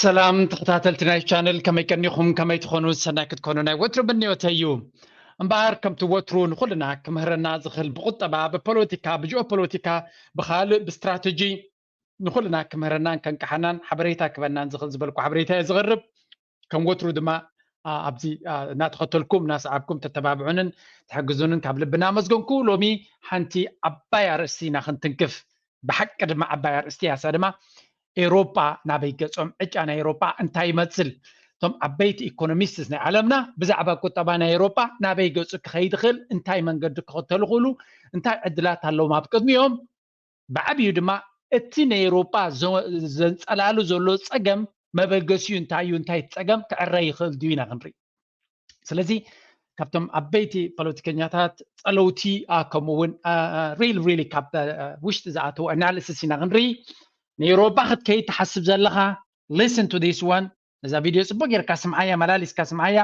ሰላም ተኸታተልቲ ናይ ቻነል፣ ከመይ ቀኒኹም? ከመይ ትኾኑ? ሰናይ ክትኮኑ ናይ ወትሩ ምንዮተይ እዩ። እምበኣር ከምቲ ወትሩ ንኹልና ክምህረና ዝኽእል ብቁጠባ፣ ብፖለቲካ፣ ብጂኦፖለቲካ፣ ብኻልእ ብስትራተጂ ንኹልና ክምህረናን ከንቅሓናን ሓበሬታ ክበናን ዝኽእል ዝበልኩ ሓበሬታ እየ ዝቕርብ። ከም ወትሩ ድማ ኣብዚ እናተኸተልኩም እናሰዓብኩም ተተባብዑንን ትሕግዙንን ካብ ልቢ እናመስገንኩ፣ ሎሚ ሓንቲ ዓባይ ኣርእስቲ ኢና ክንትንክፍ። ብሓቂ ድማ ዓባይ ኣርእስቲ እያ። እሳ ድማ ኤውሮጳ ናበይ ገጾም፣ ዕጫ ናይ ኤውሮጳ እንታይ ይመስል? እቶም ዓበይቲ ኢኮኖሚስትስ ናይ ዓለምና ብዛዕባ ቁጠባ ናይ ኤውሮጳ ናበይ ገጹ ክኸይድ ይኽእል፣ እንታይ መንገዲ ክኽተሉ ይኽእሉ፣ እንታይ ዕድላት ኣለዎም ኣብ ቅድሚኦም? ብዓብዩ ድማ እቲ ናይ ኤውሮጳ ዘንጸላሉ ዘሎ ጸገም መበገሲኡ እንታይ እዩ፣ እንታይ ጸገም ክዕረ ይኽእል ድዩ ኢና ክንርኢ። ስለዚ ካብቶም ዓበይቲ ፖለቲከኛታት፣ ጸለውቲ፣ ከምኡ እውን ሪል ሪሊ ካብ ውሽጢ ዝኣተዉ ኣናሊሲስ ኢና ክንርኢ። ንኤውሮጳ ክትከይድ ትሓስብ ዘለኻ፣ listen to this one። ነዛ ቪድዮ ጽቡቅ ጌርካ ስምዓያ፣ መላሊስካ ስምዓያ።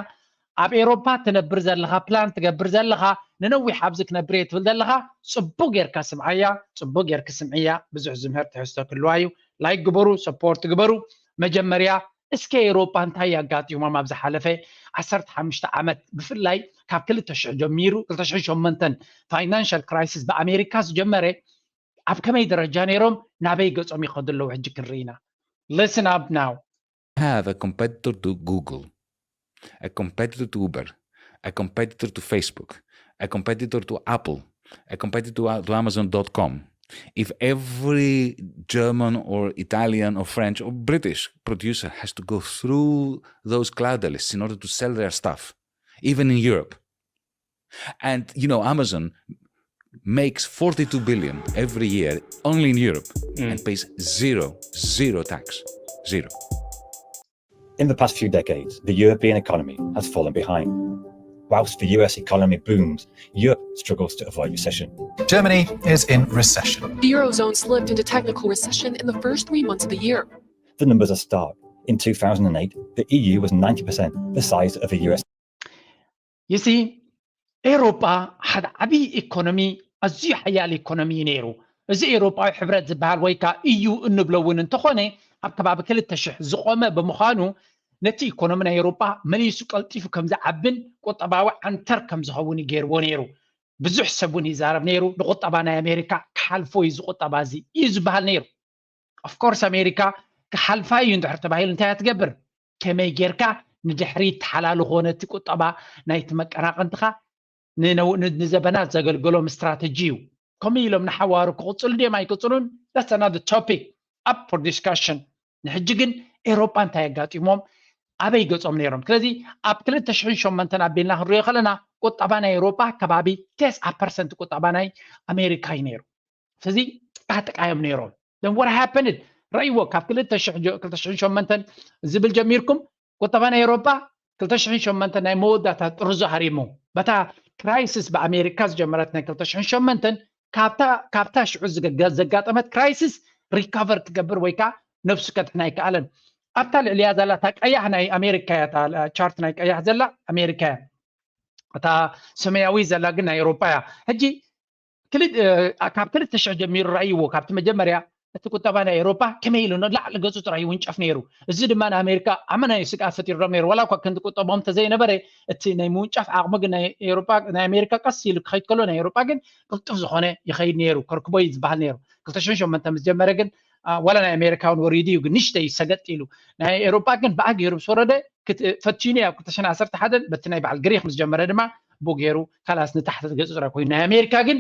ኣብ ኤውሮፓ ትነብር ዘለኻ፣ ፕላን ትገብር ዘለኻ፣ ንነዊሕ ኣብዚ ክነብር እየ ትብል ዘለኻ፣ ጽቡቅ ጌርካ ስምዓያ፣ ጽቡቅ ጌርክ ስምዕያ። ብዙሕ ዝምህር ትሕዝቶ ክህልዋ እዩ። ላይክ ግበሩ፣ ሰፖርት ግበሩ። መጀመርያ እስከ ኤውሮፓ እንታይ ኣጋጢሞም ኣብ ዝሓለፈ ዓሰርተ ሓሙሽተ ዓመት፣ ብፍላይ ካብ ክልተ ሽሕ ጀሚሩ፣ ክልተ ሽሕን ሸሞንተን ፋይናንሻል ክራይሲስ ብኣሜሪካ ዝጀመረ፣ ኣብ ከመይ ደረጃ ነይሮም፣ ናበይ ገጾም ይኸዱ ኣለዉ ሕጂ ክንርኢ ኢና። Listen up now. Have a competitor to Google, a competitor to Uber, a competitor to Facebook, a competitor to Apple, a competitor to, to Amazon.com. If every German or Italian or French or British producer has to go through those cloud lists in order to sell their stuff, even in Europe, and you know, Amazon makes forty-two billion every year only in Europe and pays zero, zero tax. Zero. In the past few decades, the European economy has fallen behind. Whilst the U S economy booms, Europe struggles to avoid recession. Germany is in recession. The Eurozone slipped into technical recession in the first three months of the year. The numbers are stark. In two thousand eight, the E U was ninety percent the size of the U S. You see, ኤውሮጳ ሓደ ዓብዪ ኢኮኖሚ፣ ኣዝዩ ሓያል ኢኮኖሚ እዩ ነይሩ። እዚ ኤውሮጳዊ ሕብረት ዝበሃል ወይ ከዓ ኢዩ እንብሎ እውን እንተኾነ፣ ኣብ ከባቢ ክልተ ሽሕ ዝቖመ ብምዃኑ፣ ነቲ ኢኮኖሚ ናይ ኤውሮጳ መሊሱ ቀልጢፉ ከም ዝዓብን ቁጠባዊ ዓንተር ከም ዝኸውን እዩ ገይርዎ ነይሩ። ብዙሕ ሰብ እውን ይዛረብ ነይሩ፣ ንቁጠባ ናይ ኣሜሪካ ክሓልፎ እዩ እዚ ቁጠባ እዚ እዩ ዝበሃል ነይሩ። ኦፍኮርስ ኣሜሪካ ክሓልፋ እዩ እንድሕር ተባሂሉ እንታይ እያ ትገብር? ከመይ ጌርካ ንድሕሪት ተሓላልኾ ነቲ ቁጠባ ናይቲ መቀናቕንትኻ ንነው- ን- ንዘበናት ዘገልገሎም ስትራተጂ እዩ። ከምኡ ኢሎም ንሓዋሩ ክቕፅሉ ድዮም ኣይቅፅሉን? That's another topic up for discussion። ንሕጂ ግን ኤውሮጳ እንታይ ኣጋጢሞም፣ ኣበይ ገጾም ነይሮም? ስለዚ ኣብ ክልተ ሽሕን ሸሞንተን ኣቢልና ክንሪኦ ከለና ቁጠባ ናይ ኤውሮጳ ከባቢ ተስዓ ፐርሰንት ቁጠባ ናይ ኣሜሪካ እዩ ነይሩ። ስለዚ ጥቃጥቃ እዮም ነይሮም። Then what happened? ረእይዎ፣ ካብ ክልተ ሽሕ ጀ- ክልተ ሽሕን ሸሞንተን ዝብል ጀሚርኩም ቁጠባ ናይ ኤውሮጳ ክልተ ሽሕን ሸሞንተን ናይ መወዳእታ ጥርዙ ሃሪሙ። በታ ክራይሲስ ብኣሜሪካ ዝጀመረት ናይ ክልተ ሽሕን ሸሞንተን ካብታ ካብታ ሽዑ ዝገ- ዘጋጠመት ክራይሲስ ሪካቨር ክገብር ወይ ከዓ ነብሱ ከድሕን ኣይከኣለን። ኣብታ ልዕሊያ ዘላ እታ ቀያሕ ናይ ኣሜሪካ እያ፣ እታ ቻርት ናይ ቀያሕ ዘላ ኣሜሪካ እያ። እታ ሰማያዊ ዘላ ግን ናይ ኤውሮጳ እያ። ሕጂ ክል- እ፣ ካብ ክልተ ሽሕ ጀሚሩ ረኣይዎ፣ ካብቲ መጀመርያ እቲ ቁጠባ ናይ ኤውሮጳ ከመይ ኢሉ ንላዕሊ ገጹ ጥራይ ይውንጨፍ ነይሩ። እዚ ድማ ንኣሜሪካ ኣመናዊ ስግኣት ፈጢሩሎም ነይሩ። ዋላ እኳ ክንዲ ቁጠባኦም እንተዘይነበረ፣ እቲ ናይ ምውንጫፍ ዓቕሚ ግን ናይ ኤውሮጳ፣ ናይ ኣሜሪካ ቀስ ኢሉ ክኸይድ ከሎ፣ ናይ ኤውሮጳ ግን ቅልጡፍ ዝኾነ ይኸይድ ነይሩ። ከርክቦ እዩ ዝበሃል ነይሩ። ክልተ ሽሕን ሸሞንተ ምስ ጀመረ ግን፣ አ፣ ዋላ ናይ ኣሜሪካ እውን ወሪዱ እዩ፣ ግን ንእሽተይ ሰገጥ ኢሉ። ናይ ኤውሮጳ ግን ብኣ ገይሩ ምስ ወረደ፣ ክት- ፈቲኑ እዩ ኣብ ክልተ ሽሕን ዓሰርተ ሓደን፣ በቲ ናይ በዓል ግሪክ ምስ ጀመረ ድማ ብኡ ገይሩ ካላስ ንታሕቲ ገጹ ጥራይ ኮይኑ። ናይ ኣሜሪካ ግን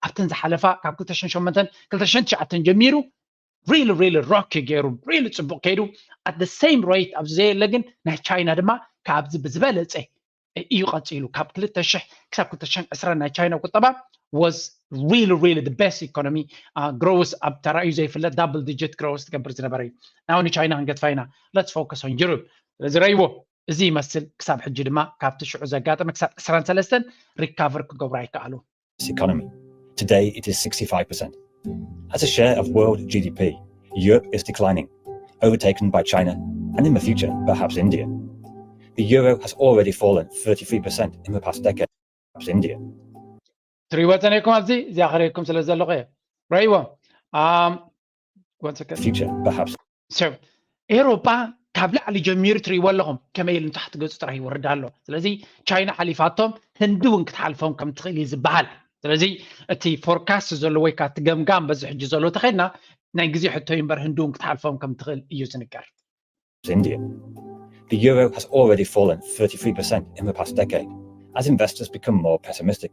ኣብተን ዝሓለፋ ካብ ክልተ ሽሕን ሸሞንተን ክልተ ሽሕን ትሽዓተን ጀሚሩ ሪል ሪል ሮክ ገይሩ ሪል ጽቡቅ ከይዱ፣ at the same rate ኣብዚ ዘየለ ግን ናይ ቻይና ድማ ካብዚ ብዝበለጸ እዩ ቀጺሉ። ካብ ክልተ ሽሕ ክሳብ ክልተ ሽሕን ዕስራን ናይ ቻይና ቁጠባ was really really the best economy growth፣ ኣብ ተራእዩ ዘይፍለጥ double digit growth ትገብር ዝነበረ እዩ። ናው ንቻይና ክንገድፋ ኢና። Let's focus on Europe። ስለዚ ረይዎ እዚ ይመስል። ክሳብ ሕጂ ድማ ካብቲ ሽዑ ዘጋጠመ ክሳብ ዕስራን ሰለስተን ሪካቨር ክገብሩ ኣይከኣሉ። Economy. Today it is sixty-five percent. As a share of world G D P, Europe is declining, overtaken by China and in the future perhaps India. The euro has already fallen thirty-three percent in the past decade, perhaps India. ትሪእዎ ጸኒሕኩም ኣብዚ እዚኣ ክርእየኩም ስለ ዘለኹ እየ። ረይዎ። Um, one second. Future perhaps So ኤውሮጳ ካብ ላዕሊ ጀሚሩ ትርእይዎ ኣለኹም፣ ከመይ ኢሉ ንታሕቲ ገጹ ጥራይ ይወርድ ኣሎ። ስለዚ ቻይና ሓሊፋቶም ህንዲ እውን ክትሓልፎም ከም ትኽእል እዩ ዝበሃል። ስለዚ እቲ ፎርካስት ዘሎ ወይ ከዓ እቲ ገምጋም በዚ ሕጂ ዘሎ ተኸድና ናይ ግዜ ሕቶ እዩ እምበር ህንዲ እውን ክትሓልፎም ከም ትኽእል እዩ ዝንገር። India. The euro has already fallen thirty-three percent in the past decade as investors become more pessimistic.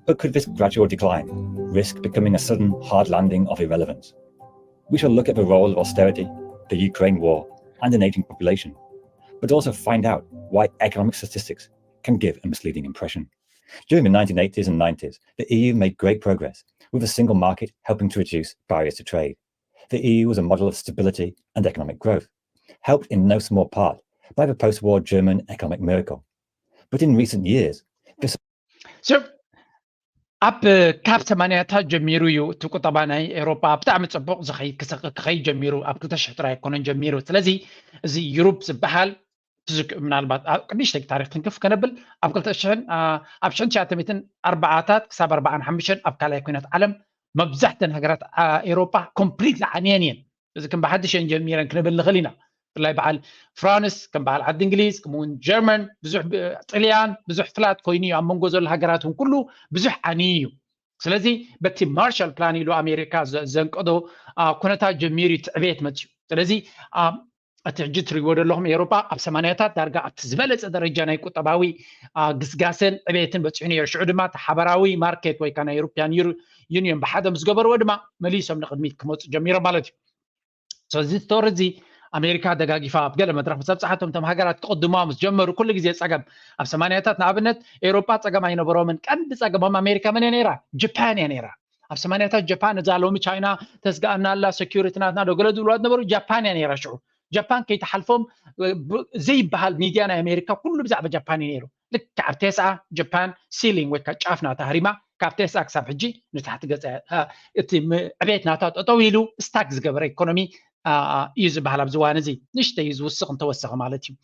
But could this gradual decline risk becoming a sudden hard landing of irrelevance? We shall look at the role of austerity, the Ukraine war, and an aging population, but also find out why economic statistics can give a misleading impression. During the nineteen eighties and nineties, the E U made great progress, with the single market helping to reduce barriers to trade. The E U was a model of stability and economic growth, helped in no small part by the post war German economic miracle. But in recent years, this So ኣብ ካብ ሰማንያታት ጀሚሩ እዩ እቲ ቁጠባ ናይ ኤውሮጳ ብጣዕሚ ጽቡቕ ዝኸይድ ክሰ- ክኸይድ ጀሚሩ። ኣብ ክልተ ሽሕ ጥራይ ኣይኮነን ጀሚሩ። ስለዚ እዚ ዩሮፕ ዝበሃል ትዝክ- ምናልባት ኣብ ቅድሽተይ ታሪክ ትንክፍ ከነብል ኣብ ክልተ ሽሕን ኣብ ሽሕን ትሽዓተ ሚእትን ኣርባዓታት ክሳብ ኣርባዓን ሓሙሽተን ኣብ ካልኣይ ኩናት ዓለም መብዛሕተን ሃገራት ኤውሮጳ ኮምፕሊትሊ ዓንየን እየን። እዚ ከም ብሓድሽ እየን ጀሚረን ክንብል ንኽእል ኢና። ብፍላይ በዓል ፍራንስ ከም በዓል ዓዲ እንግሊዝ ከምኡውን ጀርመን ብዙሕ ጥልያን ብዙሕ ፍላት ኮይኑ እዩ ኣብ መንጎ ዘሎ ሃገራት እውን ኩሉ ብዙሕ ዓንዩ እዩ። ስለዚ በቲ ማርሻል ፕላን ኢሉ ኣሜሪካ ዘንቀዶ ኩነታት ጀሚሩ እዩ ትዕቤት መፅዩ። ስለዚ እቲ ሕጂ ትሪእዎ ዘለኹም ኤውሮጳ ኣብ ሰማንያታት ዳርጋ ኣብቲ ዝበለፀ ደረጃ ናይ ቁጠባዊ ግስጋሴን ዕቤትን በፂሑ ነይሩ። ሽዑ ድማ እቲ ሓበራዊ ማርኬት ወይ ከዓ ናይ ዩሮፒያን ዩኒየን ብሓደ ምስ ገበርዎ ድማ መሊሶም ንቅድሚት ክመፁ ጀሚሮም ማለት እዩ። ስለዚ ስቶሪ እዚ ኣሜሪካ ደጋጊፋ ኣብ ገለ መድረክ ምስ ኣብፅሓቶም እቶም ሃገራት ክቅድሙዋ ምስ ጀመሩ ኩሉ ግዜ ፀገም ኣብ ሰማንያታት ንኣብነት ኤውሮጳ ፀገም ኣይነበሮምን። ቀንዲ ፀገሞም ኣሜሪካ መን እያ ነይራ? ጃፓን እያ ነይራ። ኣብ ሰማንያታት ጃፓን እዛ ሎሚ ቻይና ተስጋኣና ኣላ ሰኪሪቲ ናትና ዶ ገለ ዝብልዋ ዝነበሩ ጃፓን እያ ነይራ። ሽዑ ጃፓን ከይተሓልፎም ዘይበሃል ሚድያ ናይ ኣሜሪካ ኩሉ ብዛዕባ ጃፓን እዩ ነይሩ። ልክዕ ኣብ ቴስዓ ጃፓን ሲሊንግ ወይ ከዓ ጫፍ ናታ ሃሪማ ካብ ቴስዓ ክሳብ ሕጂ ንታሕቲ ገፀ እቲ ዕቤት ናታ ጠጠው ኢሉ ስታክ ዝገበረ ኢኮኖሚ እዩ ዝበሃል። ኣብዚ እዋን እዚ ንሽተይ እዩ ዝውስኽ እንተወሰኸ ማለት እዩ።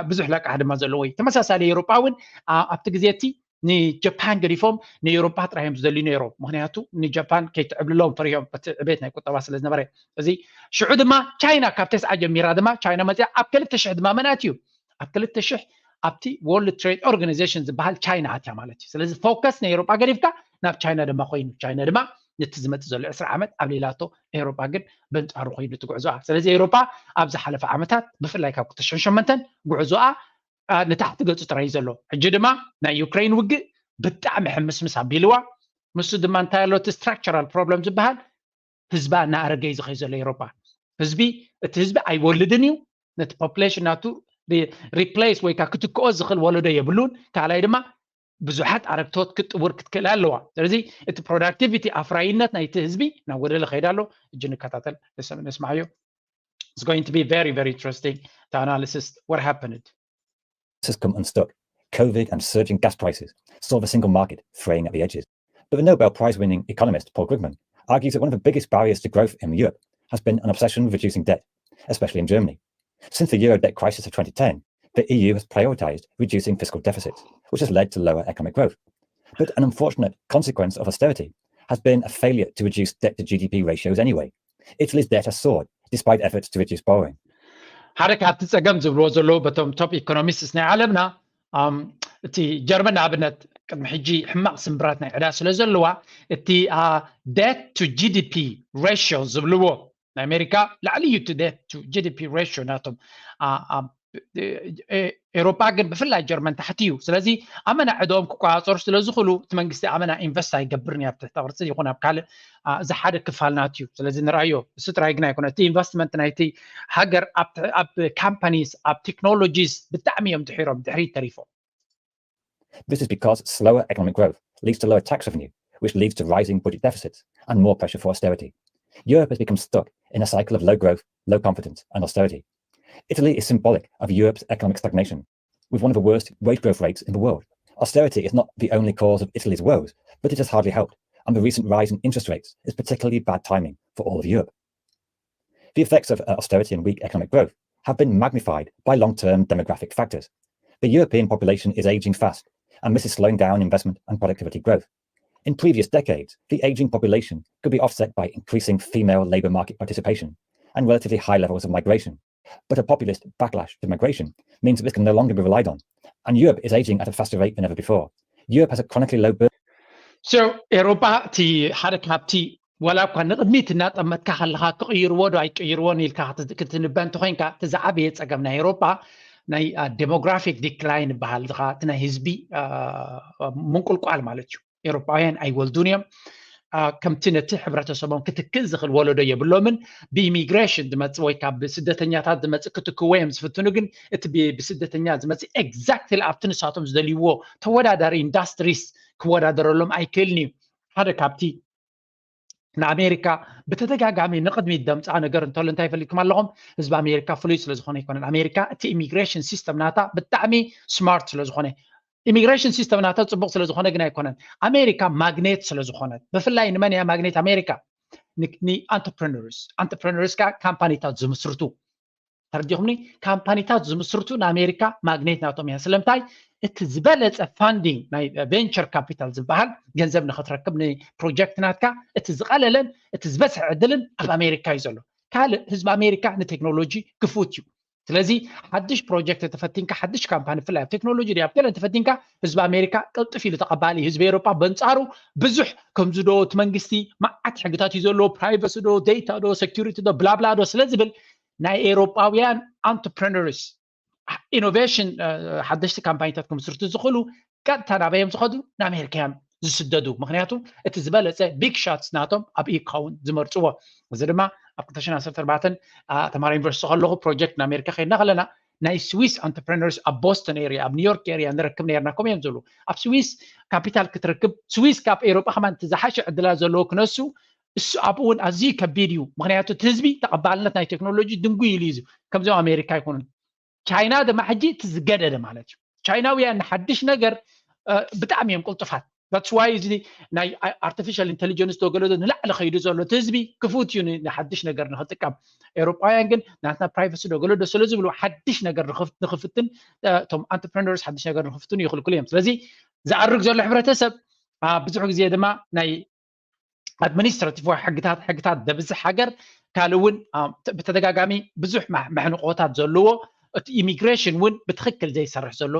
ብዙሕ ለቃሕ ድማ ዘለዎ እዩ። ተመሳሳሊ ኤውሮጳ እውን ኣብቲ ግዜ እቲ ንጃፓን ገዲፎም ንኤውሮጳ ጥራይ እዮም ዝደልዩ ነይሮም። ምክንያቱ ንጃፓን ከይትዕብልሎም ፈሪሆም እቲ ዕቤት ናይ ቁጠባ ስለ ዝነበረ። እዚ ሽዑ ድማ ቻይና ካብ ተስዓ ጀሚራ ድማ ቻይና መፅያ ኣብ ክልተ ሽሕ ድማ መን ኣትዩ? ኣብ ክልተ ሽሕ ኣብቲ ወርልድ ትሬድ ኦርጋናይዜሽን ዝበሃል ቻይና ኣትያ ማለት እዩ። ስለዚ ፎከስ ንኤውሮጳ ገዲፍካ ናብ ቻይና ድማ ኮይኑ ቻይና ድማ ነቲ ዝመፅእ ዘሎ ዕስራ ዓመት ኣብ ሌላቶ ኤውሮጳ ግን በንጻሩ ኮይኑ ትጉዕዞኣ። ስለዚ ኤውሮጳ ኣብ ዝሓለፈ ዓመታት ብፍላይ ካብ ክልተ ሽሕን ሸሞንተን ጉዕዞኣ ንታሕቲ ገፁ ጥራይ ዘሎ። ሕጂ ድማ ናይ ዩክሬን ውግእ ብጣዕሚ ሕምስምስ ኣቢልዋ። ንሱ ድማ እንታይ ኣሎ እቲ ስትራክቸራል ፕሮብለም ዝበሃል ህዝባ እናኣረገ እዩ ዝኸይ ዘሎ ኤውሮጳ። ህዝቢ እቲ ህዝቢ ኣይወልድን እዩ። ነቲ ፖፕሌሽን ናቱ ሪፕሌስ ወይ ከዓ ክትክኦ ዝኽእል ወለዶ የብሉን። ካልኣይ ድማ ብዙሓት ኣረግቶት ክትጥውር ክትክእል ኣለዋ። ስለዚ እቲ ፕሮዳክቲቪቲ ኣፍራይነት ናይቲ ህዝቢ ናብ ወደለ ከይዳ ኣሎ። እጅ ንከታተል ንስማዕዮ። It's going to be very, very interesting, the analysis, what happened. Has come unstuck. COVID and surging gas prices saw the single market fraying at the edges. But the Nobel Prize winning economist Paul Krugman argues that one of the biggest barriers to growth in Europe has been an obsession with reducing debt, especially in Germany. Since the euro debt crisis of twenty ten, the E U has prioritized reducing fiscal deficits, which has led to lower economic growth. But an unfortunate consequence of austerity has been a failure to reduce debt to G D P ratios anyway. Italy's debt has soared despite efforts to reduce borrowing. ሓደ ካብቲ ፀገም ዝብልዎ ዘለዉ በቶም ቶፕ ኢኮኖሚስትስ ናይ ዓለምና እቲ ጀርመን ንኣብነት ቅድሚ ሕጂ ሕማቕ ስምብራት ናይ ዕዳ ስለ ዘለዋ እቲ debt to G D P ratio ዝብልዎ ናይ ኣሜሪካ ላዕሊ እዩ እቲ debt to G D P ratio ናቶም። ኤውሮጳ ግን ብፍላይ ጀርመን ታሕቲ እዩ። ስለዚ ኣመና ዕዳኦም ክቆፃፀሩ ስለ ዝኽእሉ እቲ መንግስቲ ኣመና ኢንቨስት ኣይገብርን እዩ ኣብ ትሕቲ ቅርፂ ይኹን ኣብ ካልእ እዚ ሓደ ክፋል ናት እዩ። ስለዚ ንርኣዮ እሱ ጥራይ ግን ኣይኮነ እቲ ኢንቨስትመንት ናይቲ ሃገር ኣብ ካምፓኒስ ኣብ ቴክኖሎጂስ ብጣዕሚ እዮም ድሒሮም ድሕሪት ተሪፎም። This is because slower economic growth leads to lower tax revenue, which leads to rising budget deficits and more pressure for austerity. Europe has become stuck in a cycle of low growth, low confidence, and austerity. Italy is symbolic of Europe's economic stagnation, with one of the worst wage growth rates in the world. Austerity is not the only cause of Italy's woes, but it has hardly helped, and the recent rise in interest rates is particularly bad timing for all of Europe. The effects of austerity and weak economic growth have been magnified by long-term demographic factors. The European population is aging fast, and this is slowing down investment and productivity growth. In previous decades, the aging population could be offset by increasing female labour market participation and relatively high levels of migration. But a populist backlash to migration means that this can no longer be relied on. And Europe is aging at a faster rate than ever before. Europe has a chronically low birth So ኤሮጳ እቲ ሓደ ካብቲ ዋላ እኳ ንቕድሚት እናጠመትካ ከለካ ክቕይርዎ ዶ ኣይቅይርዎን ኢልካ ክትንበ እንተኮይንካ እቲ ዝዓበየ ፀገም ናይ ኤሮጳ ናይ demographic decline ይበሃል። እቲ ናይ ህዝቢ ምንቁልቋል ማለት እዩ። ኤሮጳውያን ኣይወልዱን እዮም። ከምቲ ነቲ ሕብረተሰቦም ክትክእ ዝኽእል ወለዶ የብሎምን። ብኢሚግሬሽን ዝመፅእ ወይ ካብ ስደተኛታት ዝመፅእ ክትክዎ እዮም ዝፍትኑ። ግን እቲ ብስደተኛ ዝመፅእ exactly ኣብቲ ንሳቶም ዝደልይዎ ተወዳዳሪ industries ክወዳደረሎም ኣይክእልን እዩ። ሓደ ካብቲ ንኣሜሪካ ብተደጋጋሚ ንቕድሚት ደምፃ ነገር እንተሎ እንታይ ፈሊጥኩም ኣለኹም? ህዝቢ ኣሜሪካ ፍሉይ ስለዝኾነ ኣይኮነን። ኣሜሪካ እቲ ኢሚግሬሽን ሲስተም ናታ ብጣዕሚ smart ስለዝኾነ ኢሚግሬሽን ሲስተም ናታ ፅቡቅ ስለዝኾነ ግን ኣይኮነን። ኣሜሪካ ማግኔት ስለዝኾነት ብፍላይ ንመን እያ ማግኔት ኣሜሪካ? ን entrepreneurs። Entrepreneurs ከዓ ካምፓኒታት ዝምስርቱ ተረዲኹምኒ? ካምፓኒታት ዝምስርቱ ንኣሜሪካ ማግኔት ናቶም እያ። ስለምንታይ? እቲ ዝበለፀ funding ናይ venture capital ዝበሃል ገንዘብ ንክትረክብ ንፕሮጀክት ናትካ እቲ ዝቐለለን እቲ ዝበዝሐ ዕድልን ኣብ ኣሜሪካ እዩ ዘሎ። ካልእ ህዝቢ ኣሜሪካ ንቴክኖሎጂ ክፉት እዩ። ስለዚ ሓድሽ ፕሮጀክት ተፈቲንካ ሓድሽ ካምፓኒ ብፍላይ ኣብ ቴክኖሎጂ ድያ ኣብ ገለ ተፈቲንካ ህዝቢ ኣሜሪካ ቅልጥፍ ኢሉ ተቐባሊ። ህዝቢ ኤሮጳ በንጻሩ ብዙሕ ከምዚ ዶ እቲ መንግስቲ መዓት ሕግታት እዩ ዘለዎ፣ privacy ዶ data ዶ security ዶ ብላብላ ዶ ስለ ዝብል ናይ ኤሮጳውያን entrepreneurs innovation ሓደሽቲ ካምፓኒታት ክምስርቱ ዝኽእሉ ቀጥታ ናበዮም ዝኸዱ ንኣሜሪካ እዮም ዝስደዱ። ምክንያቱ እቲ ዝበለፀ big shots ናቶም ኣብኡ ክኸውን ዝመርፅዎ። እዚ ድማ ኣብ ክልተ ሽሕን ዓሰርተ ኣርባዕተን ተማሃሮ ዩኒቨርሲቲ ከለኹ ፕሮጀክት ንኣሜሪካ ከይድና ከለና ናይ ስዊስ entrepreneurs ኣብ ቦስተን area ኣብ ኒውዮርክ area ንረክብ ነርና። ከምኡ እዮም ዝብሉ ኣብ ስዊስ ካፒታል ክትረክብ ስዊስ ካብ ኤሮጳ ከማን እቲ ዝሓሸ ዕድላት ዘለዎ ክነሱ እሱ ኣብኡ እውን ኣዝዩ ከቢድ እዩ። ምክንያቱ እቲ ህዝቢ ተቐባልነት ናይ ቴክኖሎጂ ድንጉይ ኢሉ እዩ። ከምዚኦም ኣሜሪካ ኣይኮኑን። ቻይና ድማ ሕጂ እቲ ዝገደደ ማለት እዩ። ቻይናውያን ንሓድሽ ነገር ብጣዕሚ እዮም ቅልጡፋት። That's why እዚ ናይ artificial intelligence ዶ ገለ ዶ ንላዕሊ ከይዱ ዘሎ እቲ ህዝቢ ክፉት እዩ ንሓድሽ ነገር ንክጥቀም። ኤውሮጳውያን ግን ናትና privacy ዶ ገለ ዶ ስለ ዝብሉ ሓድሽ ነገር ንክፍትን እቶም entrepreneurs ሓድሽ ነገር ንክፍትኑ ይኽልክሉ እዮም። ስለዚ ዝኣርግ ዘሎ ሕብረተሰብ ብዙሕ ግዜ ድማ ናይ administrative ወይ ሕግታት ሕግታት ደብዝሕ ሃገር ካልእ እውን ብተደጋጋሚ ብዙሕ መሕንቆታት ዘለዎ እቲ ኢሚግሬሽን እውን ብትክክል ዘይሰርሕ ዘሎ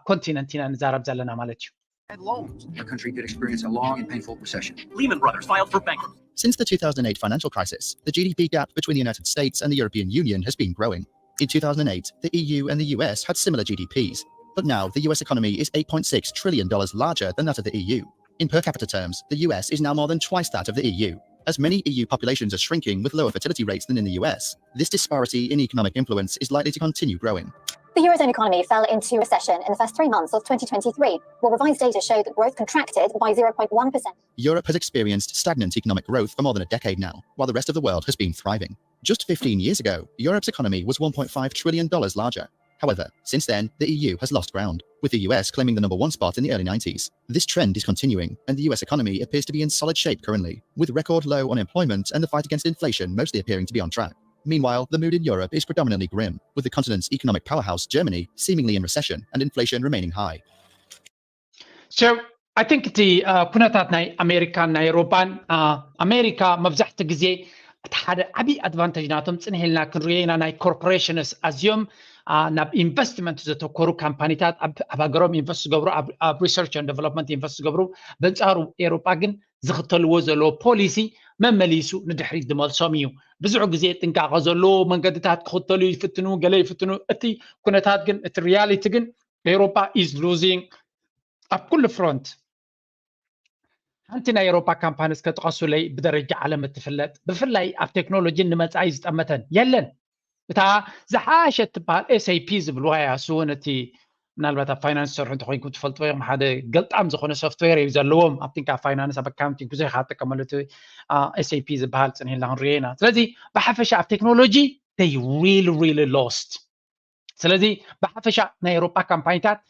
ኮንቲነንት ኢና ንዛረብ ዘለና ማለት እዩ። Our country could experience a long and painful recession. Lehman Brothers filed for bankruptcy. Since the two thousand eight financial crisis, the G D P gap between the United States and the European Union has been growing. In two thousand eight, the E U and the U S had similar G D Ps, but now the U S economy is eight point six trillion dollars larger than that of the E U. In per capita terms, the U S is now more than twice that of the E U. As many E U populations are shrinking with lower fertility rates than in the U S, this disparity in economic influence is likely to continue growing. The Eurozone economy fell into recession in the first three months of twenty twenty-three, while revised data showed that growth contracted by zero point one percent. Europe has experienced stagnant economic growth for more than a decade now, while the rest of the world has been thriving. Just fifteen years ago, Europe's economy was one point five trillion dollars larger. However, since then, the E U has lost ground, with the U S claiming the number one spot in the early nineties. This trend is continuing, and the U S economy appears to be in solid shape currently, with record low unemployment and the fight against inflation mostly appearing to be on track. Meanwhile, the mood in Europe is predominantly grim, with the continent's economic powerhouse, Germany, seemingly in recession and inflation remaining high. So, I think እቲ ኩነታት ናይ ኣሜሪካን ናይ ኤውሮጳን ኣሜሪካ መብዛሕትኡ ግዜ እቲ ሓደ ዓብዪ ኣድቫንቴጅ ናቶም ጽንሕ ኢልና ክንሪኦ ኢና ናይ ኮርፖሬሽንስ ኣዝዮም ናብ ኢንቨስትመንት ዘተኮሩ ካምፓኒታት ኣብ ሃገሮም ኢንቨስት ዝገብሩ ኣብ research and development ኢንቨስት ዝገብሩ በንጻሩ ኤውሮጳ ግን ዝኽተልዎ ዘለዎ ፖሊሲ መመሊሱ ንድሕሪት ዝመልሶም እዩ። ብዙሕ ግዜ ጥንቃቐ ዘለዎ መንገድታት ክኽተሉ ይፍትኑ፣ ገለ ይፍትኑ። እቲ ኩነታት ግን እቲ reality ግን ኤውሮጳ is losing ኣብ ኩሉ front። ሓንቲ ናይ ኤውሮጳ ካምፓኒስ ከጥቐሱለይ ብደረጃ ዓለም እትፍለጥ ብፍላይ ኣብ ቴክኖሎጂን ንመጻኢ ዝጠመተን የለን። እታ ዝሓሸት ትበሃል S A P ዝብልዋ እያ። እሱ እውን እቲ ምናልባት ኣብ ፋይናንስ ዝሰርሑ እንተኮይንኩም ትፈልጥዎ ኢኹም። ሓደ ገልጣም ዝኾነ ሶፍትዌር እዩ ዘለዎም። ኣብቲ ካብ ፋይናንስ ኣብ ኣካውንቲንግ ብዙሕ ኢኻ ትጥቀመሉ። እቲ S A P ዝበሃል ጽንሕ ኢልና ክንሪኦ ኢና። ስለዚ ብሓፈሻ ኣብ ቴክኖሎጂ they really really lost። ስለዚ ብሓፈሻ ናይ ኤውሮጳ ካምፓኒታት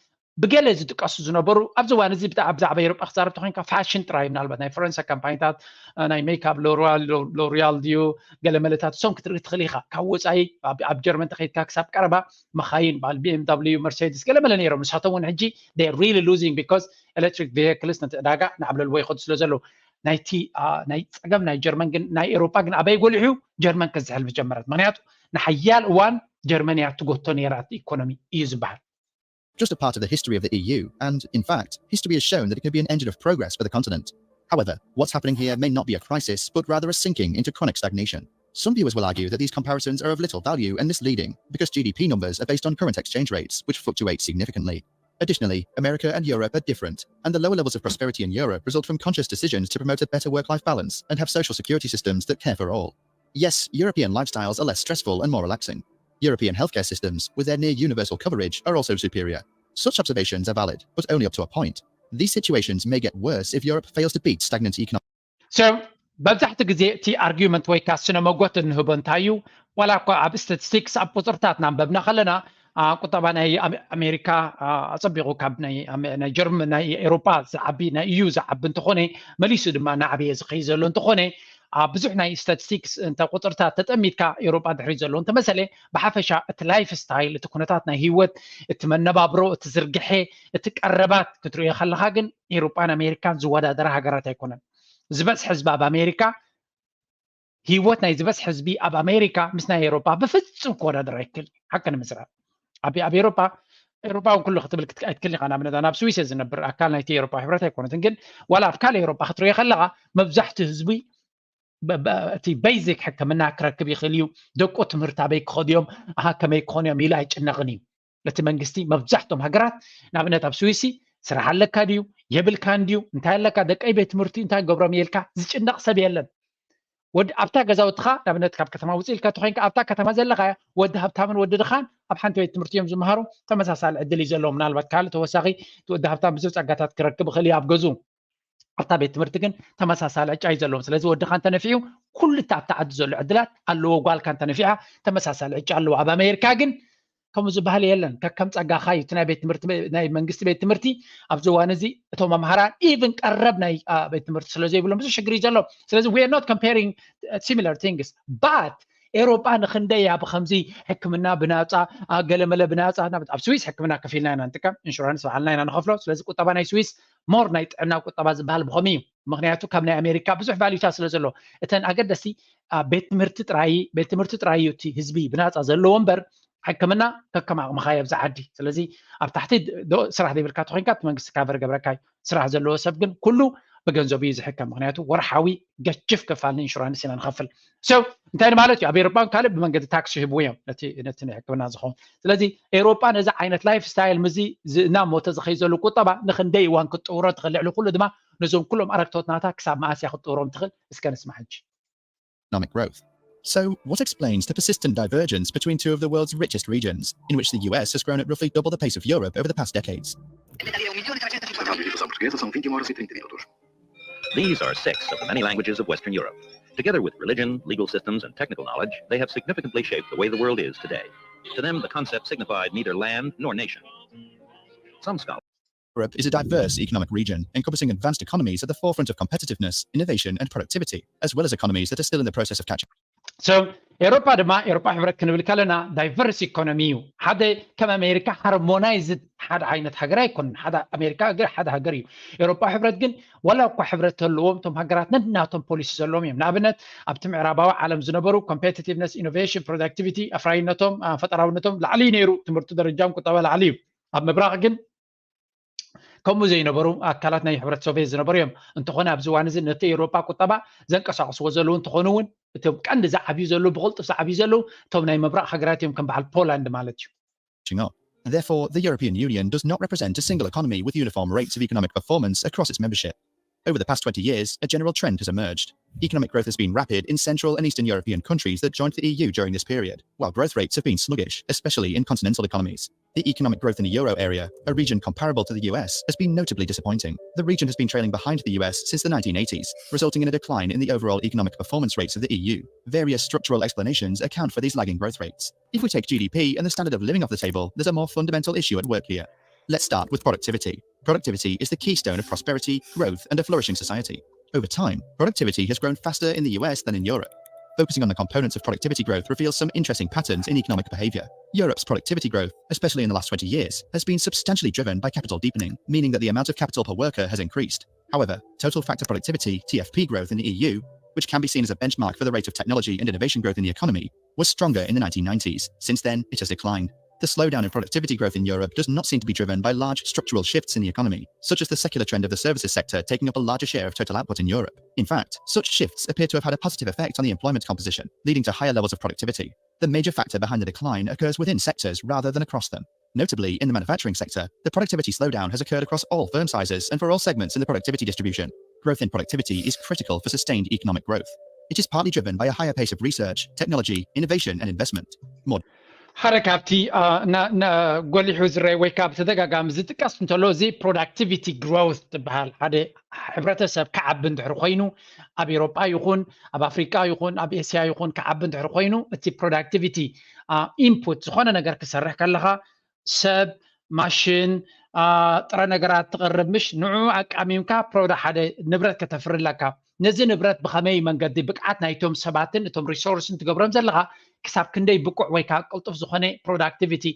ብገለ ዝጥቀሱ ዝነበሩ ኣብዚ እዋን እዚ ብዛዕባ ኤውሮጳ ክዛረብ ተኮይንካ ፋሽን ጥራይ ምናልባት ናይ ፈረንሳ ካምፓኒታት ናይ ሜካፕ ሎሪያል ድዩ ገለ መለታት እሶም ክትርኢ ትኽእል ኢኻ። ካብ ወፃኢ ኣብ ጀርመን ተኸይድካ ክሳብ ቀረባ መኻይን በዓል B M W መርሴዲስ ገለ መለ ነይሮም። ንሳቶም እውን ሕጂ really losing because electric vehicles ነቲ ዕዳጋ ናዕብለልዎ ይኸዱ ስለ ዘለዉ ናይቲ ናይ ፀገም ናይ ጀርመን ግን ናይ ኤውሮጳ ግን ኣበይ ጎሊሑ ጀርመን ክትዝሕል ምጀመረት። ምክንያቱ ንሓያል እዋን ጀርመን እያ ትጎቶ ነይራ እቲ ኢኮኖሚ እዩ ዝበሃል። Just a part of the history of the E U, and in fact, history has shown that it can be an engine of progress for the continent. However, what's happening here may not be a crisis, but rather a sinking into chronic stagnation. Some viewers will argue that these comparisons are of little value and misleading because G D P numbers are based on current exchange rates, which fluctuate significantly. Additionally, America and Europe are different, and the lower levels of prosperity in Europe result from conscious decisions to promote a better work life balance and have social security systems that care for all. Yes, European lifestyles are less stressful and more relaxing. European healthcare systems, with their near universal coverage, are also superior. Such observations are valid, but only up to a point. These situations may get worse if Europe fails to beat stagnant economic So መብዛሕትኡ ግዜ እቲ ኣርጊመንት ወይ ከዓ ስነ መጎት እንህቦ እንታይ እዩ? ዋላ እኳ ኣብ ስታቲስቲክስ ኣብ ቁፅርታት ናንበብና ከለና ቁጠባ ናይ ኣሜሪካ ኣፀቢቑ ካብ ናይ ጀርመን ናይ ኤሮጳ ዝዓቢ ናይ ኢዩ ዝዓቢ እንተኾነ፣ መሊሱ ድማ እናዓበየ ዝኸይ ዘሎ እንተኾነ፣ ኣብ ብዙሕ ናይ ስታቲስቲክስ እንተ ቁፅርታት ተጠሚትካ ኤሮጳ ድሕሪ ዘሎ እንተመሰለ፣ ብሓፈሻ እቲ ላይፍ ስታይል፣ እቲ ኩነታት ናይ ህይወት፣ እቲ መነባብሮ፣ እቲ ዝርግሐ፣ እቲ ቀረባት ክትሪኦ ከለኻ ግን ኤሮጳን ኣሜሪካን ዝወዳደራ ሃገራት ኣይኮነን። ዝበዝሐ ህዝቢ ኣብ ኣሜሪካ፣ ህይወት ናይ ዝበዝሐ ህዝቢ ኣብ ኣሜሪካ ምስ ናይ ኤሮጳ ብፍጹም ክወዳደር ኣይክእል። ሓቂ ንምዝራብ ኣብ ኣብ ኤሮጳ ኤሮጳ እውን ኩሉ ክትብል ኣይትክእል ኢኻ። ንኣብነት ናብ ስዊስ እየ ዝነብር፣ ኣካል ናይቲ ኤሮጳ ሕብረት ኣይኮነትን፣ ግን ዋላ ኣብ ካልእ ኤሮጳ ክትሪኦ ከለኻ መብዛሕትኡ ህዝቢ እቲ ቤዚክ ሕክምና ክረክብ ይኽእል እዩ። ደቁ ትምህርቲ ኣበይ ክኸዱ እዮም? ኣሃ ከመይ ክኾኑ እዮም ኢሉ ኣይጭነቕን እዩ። እቲ መንግስቲ መብዛሕቶም ሃገራት ንኣብነት ኣብ ስዊሲ ስራሕ ኣለካ ድዩ የብልካን ድዩ እንታይ ኣለካ ደቀይ ቤት ትምህርቲ እንታይ ገብሮም የልካ ዝጭነቕ ሰብ የለን። ወዲ ኣብታ ገዛውትኻ ንኣብነት ካብ ከተማ ውፅእ ኢልካ ተኮይንካ ኣብታ ከተማ ዘለካ ወዲ ሃብታምን ወዲ ድኻን ኣብ ሓንቲ ቤት ትምህርቲ እዮም ዝመሃሩ። ተመሳሳሊ ዕድል እዩ ዘለዎም። ምናልባት ካልእ ተወሳኺ እቲ ወዲ ሃብታም ብዙሕ ፀጋታት ክረክብ ይኽእል እዩ ኣብ ገዝኡ ኣብታ ቤት ትምህርቲ ግን ተመሳሳሊ ዕጫ እዩ ዘለዎም። ስለዚ ወድኻ እንተነፊዑ ኩሉ እቲ ኣብታ ዓዲ ዘሎ ዕድላት ኣለዎ። ጓልካ እንተነፊዓ ተመሳሳሊ ዕጫ ኣለዎ። ኣብ ኣሜሪካ ግን ከምኡ ዝበሃል የለን። ከከም ፀጋኻ እዩ። እቲ ናይ ቤት ትምህርቲ ናይ መንግስቲ ቤት ትምህርቲ ኣብዚ እዋን እዚ እቶም መምሃራን ኢቭን ቀረብ ናይ ቤት ትምህርቲ ስለ ዘይብሎም ብዙሕ ሽግር እዩ ዘሎ። ስለዚ we are not comparing similar things but ኤሮጳ ንክንደይ እያ ብከምዚ ሕክምና ብናፃ ገለመለ ብናፃ ኣብ ስዊስ ሕክምና ከፊልና ኢና ንጥቀም፣ ኢንሹራንስ ባዕልና ኢና ንኸፍሎ። ስለዚ ቁጠባ ናይ ስዊስ ሞር ናይ ጥዕና ቁጠባ ዝበሃል ብኸምኡ እዩ። ምክንያቱ ካብ ናይ ኣሜሪካ ብዙሕ ቫሉታ ስለ ዘሎ እተን ኣገደስቲ ቤት ትምህርቲ ጥራይ ቤት ትምህርቲ ጥራይ እዩ እቲ ህዝቢ ብናፃ ዘለዎ እምበር ሕክምና ከከም ዓቕምኻ የብዛ ዓዲ። ስለዚ ኣብ ታሕቲ ስራሕ ዘይብልካ ተኮይንካ እቲ መንግስቲ ካቨር ገብረካ እዩ። ስራሕ ዘለዎ ሰብ ግን ኩሉ ብገንዘቡ እዩ ዝሕከም። ምክንያቱ ወርሓዊ ገጅፍ ክፋል ንኢንሹራንስ ኢና ንኸፍል። So እንታይ ማለት እዩ? ኣብ ኤሮጳን ካልእ ብመንገዲ ታክስ ይህብዎ እዮም ነቲ ነቲ ናይ ሕክምና ዝኸውን። ስለዚ ኤሮጳ ነዚ ዓይነት ላይፍ ስታይል ምዚ እናሞተ ዝኸይ ዘሎ ቁጠባ ንክንደይ እዋን ክትጥውሮ ትኽእል? ልዕሊ ኩሉ ድማ ነዞም ኩሎም ኣረግቶት ናታ ክሳብ መኣስ እያ ክትጥውሮም ትኽእል? እስከ ንስማዕ ሕጂ። economic growth. So, what explains the persistent divergence between two of the world's richest regions, in which the U S has grown at roughly double the pace of Europe over the past decades? These are six of the many languages of Western Europe. Together with religion, legal systems, and technical knowledge, they have significantly shaped the way the world is today. To them, the concept signified neither land nor nation. Some scholars Europe is a diverse economic region, encompassing advanced economies at the forefront of competitiveness, innovation, and productivity, as well as economies that are still in the process of catching. So ኤሮፓ ድማ ኤሮፓ ሕብረት ክንብል ከለና ዳይቨርስ ኢኮኖሚ እዩ። ሓደ ከም ኣሜሪካ ሃርሞናይዝድ ሓደ ዓይነት ሃገር ኣይኮንን። ሓደ ኣሜሪካ ግን ሓደ ሃገር እዩ። ኤሮፓ ሕብረት ግን ዋላ እኳ ሕብረት ተለዎም እቶም ሃገራት ነናቶም ፖሊሲ ዘለዎም እዮም። ንኣብነት ኣብቲ ምዕራባዊ ዓለም ዝነበሩ ኮምፔቲቲቭነስ፣ ኢኖቬሽን፣ ፕሮዳክቲቪቲ፣ ኣፍራይነቶም፣ ፈጠራውነቶም ላዕሊ ነይሩ። ትምህርቲ ደረጃም ቁጠባ ላዕሊ እዩ። ኣብ ምብራቕ ግን ከምኡ ዘይነበሩ ኣካላት ናይ ሕብረት ሶቪየት ዝነበሩ እዮም። እንተኾነ ኣብዚ እዋን እዚ ነቲ ኤውሮጳ ቁጠባ ዘንቀሳቕስዎ ዘለዉ እንተኾኑ እውን እቶም ቀንዲ ዝዓብዩ ዘለዉ ብቕልጡፍ ዝዓብዩ ዘለዉ እቶም ናይ ምብራቕ ሃገራት እዮም ከም በዓል ፖላንድ ማለት እዩ። Catching up. Therefore, the European Union does not represent a single economy with uniform rates of economic performance across its membership. Over the past twenty years, a general trend has emerged. Economic growth has been rapid in Central and Eastern European countries that joined the E U during this period, while growth rates have been sluggish, especially in continental economies. The economic growth in the euro area, a region comparable to the U S, has been notably disappointing. The region has been trailing behind the U S since the nineteen eighties, resulting in a decline in the overall economic performance rates of the E U. Various structural explanations account for these lagging growth rates. If we take G D P and the standard of living off the table, there's a more fundamental issue at work here. Let's start with productivity. Productivity is the keystone of prosperity, growth, and a flourishing society. Over time, productivity has grown faster in the U S than in Europe. Focusing on the components of productivity growth reveals some interesting patterns in economic behavior. Europe's productivity growth, especially in the last twenty years, has been substantially driven by capital deepening, meaning that the amount of capital per worker has increased. However, total factor productivity, T F P, growth in the E U which can be seen as a benchmark for the rate of technology and innovation growth in the economy, was stronger in the nineteen nineties. Since then, it has declined. The slowdown in productivity growth in Europe does not seem to be driven by large structural shifts in the economy, such as the secular trend of the services sector taking up a larger share of total output in Europe. In fact, such shifts appear to have had a positive effect on the employment composition, leading to higher levels of productivity. The major factor behind the decline occurs within sectors rather than across them. Notably, in the manufacturing sector, the productivity slowdown has occurred across all firm sizes and for all segments in the productivity distribution. Growth in productivity is critical for sustained economic growth. It is partly driven by a higher pace of research, technology, innovation, and investment. More ሓደ ካብቲ ጎሊሑ ዝረአ ወይ ካብ ተደጋጋሚ ዝጥቀስ እንተሎ እዚ productivity growth ትበሃል። ሓደ ሕብረተሰብ ክዓቢ እንድሕር ኮይኑ፣ ኣብ ኤሮጳ ይኹን ኣብ ኣፍሪቃ ይኹን ኣብ ኤስያ ይኹን ክዓቢ እንድሕር ኮይኑ፣ እቲ productivity input ዝኾነ ነገር ክሰርሕ ከለኻ ሰብ፣ ማሽን፣ ጥረ ነገራት ትቕርብ፣ ምሽ ንዑ ኣቃሚምካ ፕሮዳ ሓደ ንብረት ከተፍሪ ኣለካ። ነዚ ንብረት ብኸመይ መንገዲ ብቅዓት ናይቶም ሰባትን እቶም resource ን ትገብሮም ዘለኻ ክሳብ ክንደይ ብቁዕ ወይ ከዓ ቅልጡፍ ዝኾነ productivity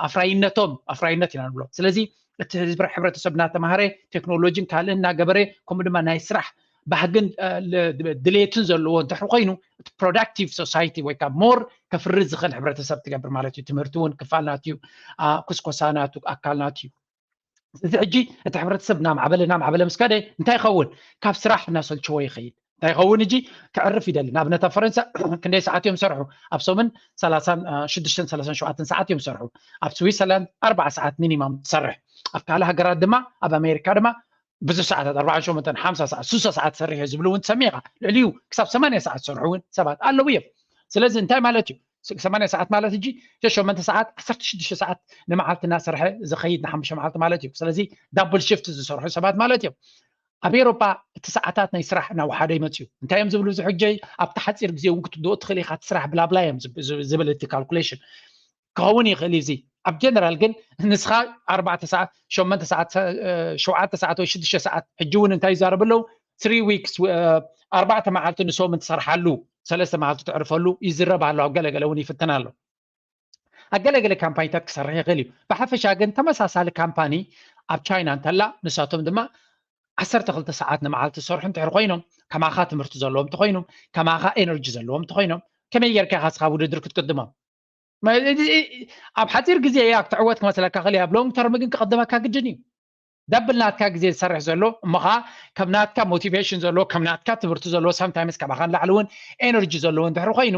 ኣፍራይነቶም ኣፍራይነት ኢና ንብሎ። ስለዚ እቲ ህዝቢ ሕብረተሰብ እናተማሃረ ቴክኖሎጂን ካልእን እናገበረ ከምኡ ድማ ናይ ስራሕ ባህግን ድሌትን ዘለዎ እንድሕር ኮይኑ እቲ productive society ወይ ከዓ more ከፍሪ ዝኽእል ሕብረተሰብ ትገብር ማለት እዩ። ትምህርቲ እውን ክፋል ናት እዩ፣ ኩስኮሳ ናቱ ኣካል ናት እዩ። ስለዚ ሕጂ እቲ ሕብረተሰብ እናማዕበለ እናማዕበለ ምስ ከደ እንታይ ይኸውን? ካብ ስራሕ እናሰልችዎ ይኸይድ። እንታይ ይኸውን? እጂ ክዕርፍ ይደሊ። ንኣብነት ኣብ ፈረንሳ ክንደይ ሰዓት እዮም ሰርሑ? ኣብ ሰሙን ሰላሳን ሽዱሽተን ሰላሳን ሸውዓተን ሰዓት እዮም ሰርሑ። ኣብ ስዊትዘርላንድ ኣርባዓ ሰዓት ሚኒማም ትሰርሕ። ኣብ ካልእ ሃገራት ድማ ኣብ ኣሜሪካ ድማ ብዙሕ ሰዓታት ኣርባዓን ሸሞንተን ሓምሳ ሰዓት ሱሳ ሰዓት ሰርሕ ዝብሉ እውን ትሰሚዕ ኢኻ። ልዕሊኡ ክሳብ ሰማንያ ሰዓት ዝሰርሑ እውን ሰባት ኣለዉ እዮም። ስለዚ እንታይ ማለት እዩ? ሰማንያ ሰዓት ማለት እጂ ሸሞንተ ሰዓት ዓሰርተ ሽዱሽተ ሰዓት ንመዓልቲ እናሰርሐ ዝኸይድ ንሓሙሽተ መዓልቲ ማለት እዩ። ስለዚ double shift ዝሰርሑ ሰባት ማለት እዮም። ኣብ ኤሮፓ እቲ ሰዓታት ናይ ስራሕ እናወሓደ ይመፅዩ። እንታይ እዮም ዝብሉ? ዝሕጀይ ኣብቲ ሓፂር ግዜ እውን ክትድኦ ትኽእል ኢኻ እቲ ስራሕ ብላብላ እዮም ዝብል እቲ calculation ክኸውን ይኽእል እዩ። እዚ ኣብ ጀነራል ግን ንስኻ ኣርባዕተ ሰዓት ሸሞንተ ሰዓት ሸውዓተ ሰዓት ወይ ሽዱሽተ ሰዓት ሕጂ እውን እንታይ ይዛረቡ ኣለዉ? Three weeks ኣርባዕተ መዓልቲ ንሶምን ትሰርሓሉ ሰለስተ መዓልቲ ትዕርፈሉ ይዝረብ ኣሎ። ኣብ ገለገለ እውን ይፍትን ኣሎ። ኣብ ገለገለ ካምፓኒታት ክሰርሕ ይኽእል እዩ። ብሓፈሻ ግን ተመሳሳሊ ካምፓኒ ኣብ ቻይና እንተላ ንሳቶም ድማ ዓሰርተ ክልተ ሰዓት ንመዓልቲ ዝሰርሑ እንድሕር ኮይኖም ከማኻ ትምህርቲ ዘለዎም እንተኮይኖም ከማኻ ኤነርጂ ዘለዎም እንተኮይኖም ከመይ ጌርካ ኢኻ ስኻ ውድድር ክትቅድሞም? ኣብ ሓፂር ግዜ እያ ክትዕወት ክመስለካ ክእል ኣብ long term ግን ክቐድመካ ግድን እዩ። ዳብል ናትካ ግዜ ዝሰርሕ ዘሎ እሞ ከዓ ከም ናትካ ሞቲቬሽን ዘለዎ ከም ናትካ ትምህርቲ ዘለዎ sometimes ካባኻ ንላዕሊ እውን ኤነርጂ ዘለዎ እንድሕር ኮይኑ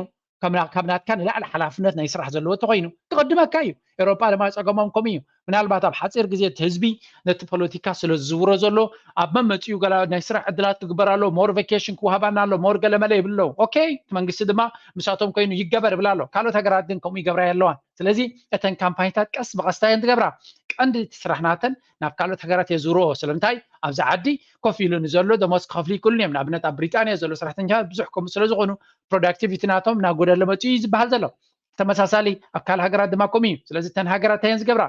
ካብ ናትካ ንላዕሊ ሓላፍነት ናይ ስራሕ ዘለዎ እንተኮይኑ ክቕድመካ እዩ። ኤሮጳ ድማ ፀገሞም ከምኡ እዩ። ምናልባት ኣብ ሓፂር ግዜ እቲ ህዝቢ ነቲ ፖለቲካ ስለ ዝዝውሮ ዘሎ ኣብ መመፅኡ ገላ ናይ ስራሕ ዕድላት ክግበር ኣሎ፣ more vacation ክወሃባና ኣሎ፣ more ገለመለ ይብል ኣለዉ። ኦኬ እቲ መንግስቲ ድማ ምሳቶም ኮይኑ ይገበር ይብል ኣሎ። ካልኦት ሃገራት ግን ከምኡ ይገብራ የለዋን። ስለዚ እተን ካምፓኒታት ቀስ ብቐስታ እየን ዝገብራ። ቀንዲ እቲ ስራሕ ናተን ናብ ካልኦት ሃገራት የዝውርኦ። ስለምንታይ ኣብዚ ዓዲ ኮፍ ኢሉ ንዘሎ ደሞዝ ክኸፍሉ ይክእሉን እዮም። ንኣብነት ኣብ ብሪጣንያ ዘሎ ሰራሕተኛታት ብዙሕ ከምኡ ስለ ዝኾኑ ፕሮዳክቲቪቲ ናቶም እናጎደለ መፅኡ እዩ ዝበሃል ዘሎ። ተመሳሳሊ ኣብ ካልእ ሃገራት ድማ ከምኡ እዩ። ስለዚ እተን ሃገራት እንታይ እየን ዝገብራ?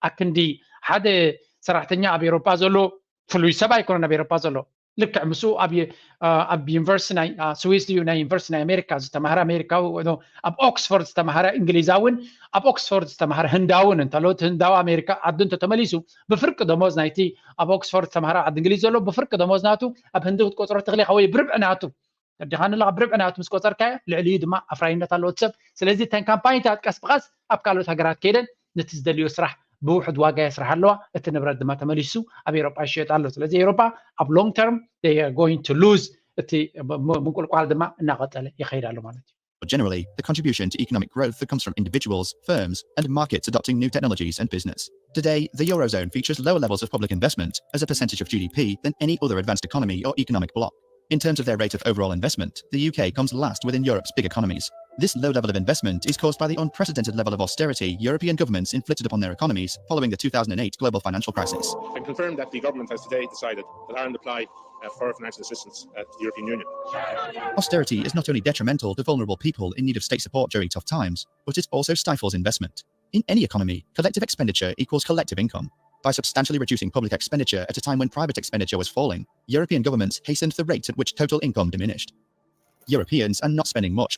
ኣክንዲ ሓደ ሰራሕተኛ ኣብ ኤሮጳ ዘሎ ፍሉይ ሰብ ኣይኮነን ኣብ ኤሮጳ ዘሎ። ልክዕ ምስኡ ኣብ ኣብ ዩኒቨርሲቲ ናይ ስዊስ ድዩ ናይ ዩኒቨርሲቲ ናይ ኣሜሪካ ዝተማሃረ ኣሜሪካዊ ኣብ ኦክስፎርድ ዝተማሃረ እንግሊዛውን ኣብ ኦክስፎርድ ዝተማሃረ ህንዳውን እንተሎ እቲ ህንዳዊ ኣሜሪካ ዓዱ እንተተመሊሱ ብፍርቂ ደሞዝ ናይቲ ኣብ ኦክስፎርድ ዝተማሃረ ዓዲ እንግሊዝ ዘሎ ብፍርቂ ደሞዝ ናቱ ኣብ ህንዲ ክትቆፅሮ ትኽእል ኢኻ ወይ ብርብዒ ናቱ ተዲኻንላ ብርብዒ ናቱ ምስ ቆፀርካዮ ልዕሊኡ ድማ ኣፍራይነት ኣለዎ እቲ ሰብ። ስለዚ እተን ካምፓኒታት ቀስ ብቐስ ኣብ ካልኦት ሃገራት ከይደን ነቲ ዝደልዮ ስራሕ ብውሑድ ዋጋ የስርሓ ኣለዋ። እቲ ንብረት ድማ ተመሊሱ ኣብ ኤሮጳ ይሽየጥ ኣሎ። ስለዚ ኤሮጳ ኣብ long term they are going to lose እቲ ምንቁልቋል ድማ እናቐጠለ ይኸይድ ኣሎ ማለት እዩ። But generally, the contribution to economic growth that comes from individuals, firms, and markets adopting new technologies and business. Today, the Eurozone features lower levels of public investment as a percentage of G D P than any other advanced economy or economic bloc. In terms of their rate of overall investment, the U K comes last within Europe's big economies. This low level of investment is caused by the unprecedented level of austerity European governments inflicted upon their economies following the two thousand and eight global financial crisis. I confirm that the government has today decided that Ireland apply uh, for financial assistance at the European Union. Austerity is not only detrimental to vulnerable people in need of state support during tough times, but it also stifles investment. In any economy, collective expenditure equals collective income. By substantially reducing public expenditure at a time when private expenditure was falling, European governments hastened the rate at which total income diminished. Europeans are not spending much.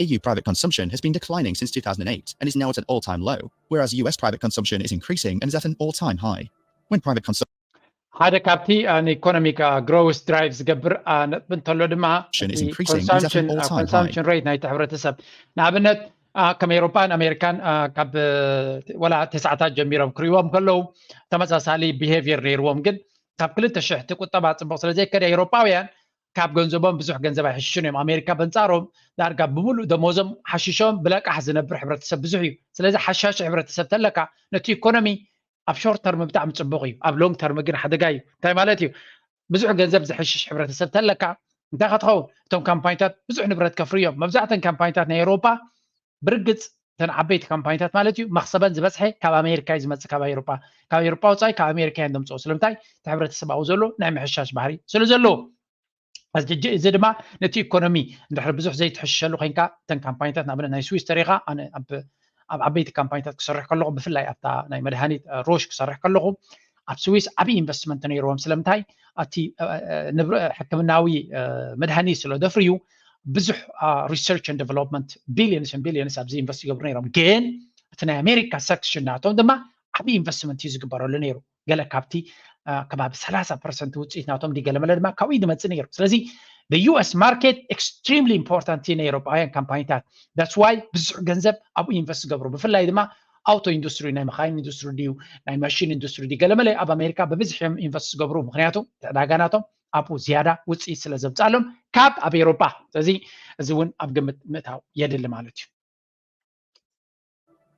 E U private consumption has been declining since two thousand eight and is now at an all time low, whereas U S private consumption is increasing and is at an all time high. When private consumption ሓደ ካብቲ ንኢኮኖሚክ ግሮውስ ድራይቭ ዝገብር ነጥቢ እንተሎ ድማ Consumption is increasing is at an all-time high. ኮንሳምፕሽን ሬት ናይቲ ሕብረተሰብ፣ ንኣብነት ከም ኤውሮፓን ኣሜሪካን ካብ ወላ ተስዓታት ጀሚሮም ክርእዎም ከለዉ ተመሳሳሊ ቢሄቪየር ነይርዎም። ግን ካብ ክልተ ሽሕ እቲ ቁጠባ ፅቡቅ ስለዘይከደ ኤውሮፓውያን ካብ ገንዘቦም ብዙሕ ገንዘብ ኣይሕሽሹን እዮም። ኣሜሪካ በንፃሮም ዳርጋ ብምሉእ ደሞዞም ሓሽሾም ብለቃሕ ዝነብር ሕብረተሰብ ብዙሕ እዩ። ስለዚ ሓሻሽ ሕብረተሰብ ተለካ ነቲ ኢኮኖሚ ኣብ ሾርት ተርም ብጣዕሚ ፅቡቅ እዩ፣ ኣብ ሎንግ ተርም ግን ሓደጋ እዩ። እንታይ ማለት እዩ? ብዙሕ ገንዘብ ዝሕሽሽ ሕብረተሰብ ተለካ እንታይ ክትኸውን? እቶም ካምፓኒታት ብዙሕ ንብረት ከፍርዮም። መብዛሕተን ካምፓኒታት ናይ ኤውሮፓ ብርግፅ እተን ዓበይቲ ካምፓኒታት ማለት እዩ መክሰበን ዝበዝሐ ካብ ኣሜሪካ እዩ ዝመፅእ፣ ካብ ኤውሮፓ ካብ ኤውሮፓ ወፃኢ ካብ ኣሜሪካ እየን ዘምፅኦ። ስለምንታይ? እቲ ሕብረተሰብ ኣብኡ ዘሎ ናይ ምሕሻሽ ባህሪ ስለ ዘለዎ። እዚ ድማ ነቲ ኢኮኖሚ እንድሕር ብዙሕ ዘይትሕሸሉ ኮይንካ እተን ካምፓኒታት ንኣብነት ናይ ስዊስ ተሪኻ ኣነ ኣብ ዓበይቲ ካምፓኒታት ክሰርሕ ከለኹ ብፍላይ ኣብታ ናይ መድሃኒት ሮሽ ክሰርሕ ከለኹ ኣብ ስዊስ ዓብዪ ኢንቨስትመንት ነይርዎም። ስለምንታይ? ኣብቲ ሕክምናዊ መድሃኒት ስለ ደፍርዩ ብዙሕ research and development billions and billions ኣብዚ ኢንቨስት ይገብሩ ነይሮም። ግን እቲ ናይ ኣሜሪካ ሰክሽን ናቶም ድማ ዓብዪ ኢንቨስትመንት እዩ ዝግበረሉ ነይሩ። ገለ ካብቲ ከባቢ ሰላሳ ፐርሰንት ውፅኢት ናቶም ድዩ ገለመለ ድማ ካብኡ እዩ ዝመፅእ ነይሩ። ስለዚ US market extremely important እዩ ናይ ኤውሮጳውያን ካምፓኒታት። That's why ብዙሕ ገንዘብ ኣብኡ ኢንቨስት ዝገብሩ፣ ብፍላይ ድማ ኣውቶ ኢንዱስትሪ፣ ናይ መካይን ኢንዱስትሪ ድዩ ናይ ማሽን ኢንዱስትሪ ድዩ ገለመለ ኣብ ኣሜሪካ ብብዝሒ እዮም ኢንቨስት ዝገብሩ፣ ምክንያቱ ዕዳጋ ናቶም ኣብኡ ዝያዳ ውፅኢት ስለ ዘምፃሎም ካብ ኣብ ኤውሮጳ። ስለዚ እዚ እውን ኣብ ግምት ምእታው የድሊ ማለት እዩ።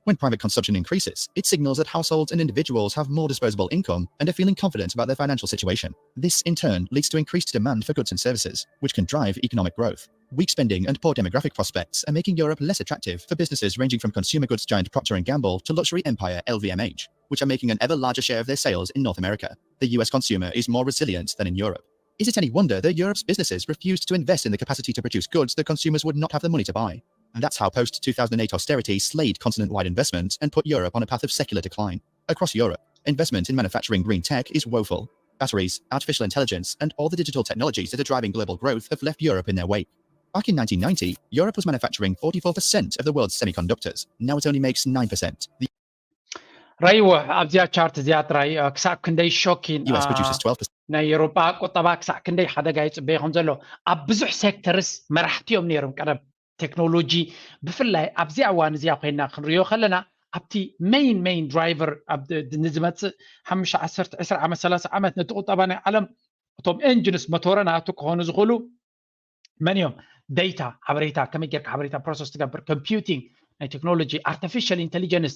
When private consumption increases, it signals that households and individuals have more disposable income and are feeling confident about their financial situation. This, in turn, leads to increased demand for goods and services, which can drive economic growth. Weak spending and poor demographic prospects are making Europe less attractive for businesses ranging from consumer goods giant Procter and Gamble to luxury empire L V M H, which are making an ever larger share of their sales in North America. The U S consumer is more resilient than in Europe. Is it any wonder that Europe's businesses refused to invest in the capacity to produce goods that consumers would not have the money to buy? And that's how post two thousand eight austerity slayed continent-wide investment and put Europe on a path of secular decline. Across Europe, investment in manufacturing green tech is woeful. Batteries, artificial intelligence, and all the digital technologies that are driving global growth have left Europe in their wake. Back in nineteen ninety, Europe was manufacturing forty-four percent of the world's semiconductors. Now it only makes nine percent. The ረይዎ ኣብዚኣ ቻርት እዚኣ ጥራይ ክሳብ ክንደይ ሾኪን U S produces twelve percent. ናይ ኤውሮጳ ቁጠባ ክሳብ ክንደይ ሓደጋ ይፅበዮ ከም ዘሎ ኣብ ብዙሕ ሴክተርስ መራሕቲ እዮም ነይሮም ቀደም። ቴክኖሎጂ ብፍላይ ኣብዚኣ እዋን እዚኣ ኮይና ክንሪኦ ከለና ኣብቲ ሜይን ሜይን ድራይቨር ንዝመፅእ ሓሙሽተ ዓሰርተ ዕስራ ዓመት ሰላሳ ዓመት ነቲ ቁጠባ ናይ ዓለም እቶም ኤንጂንስ መቶረ ናቱ ክኾኑ ዝኽእሉ መን እዮም? ዴታ፣ ሓበሬታ፣ ከመይ ጌርካ ሓበሬታ ፕሮሰስ ትገብር፣ ኮምፒውቲንግ፣ ናይ ቴክኖሎጂ፣ ኣርቲፊሻል ኢንቴሊጀንስ፣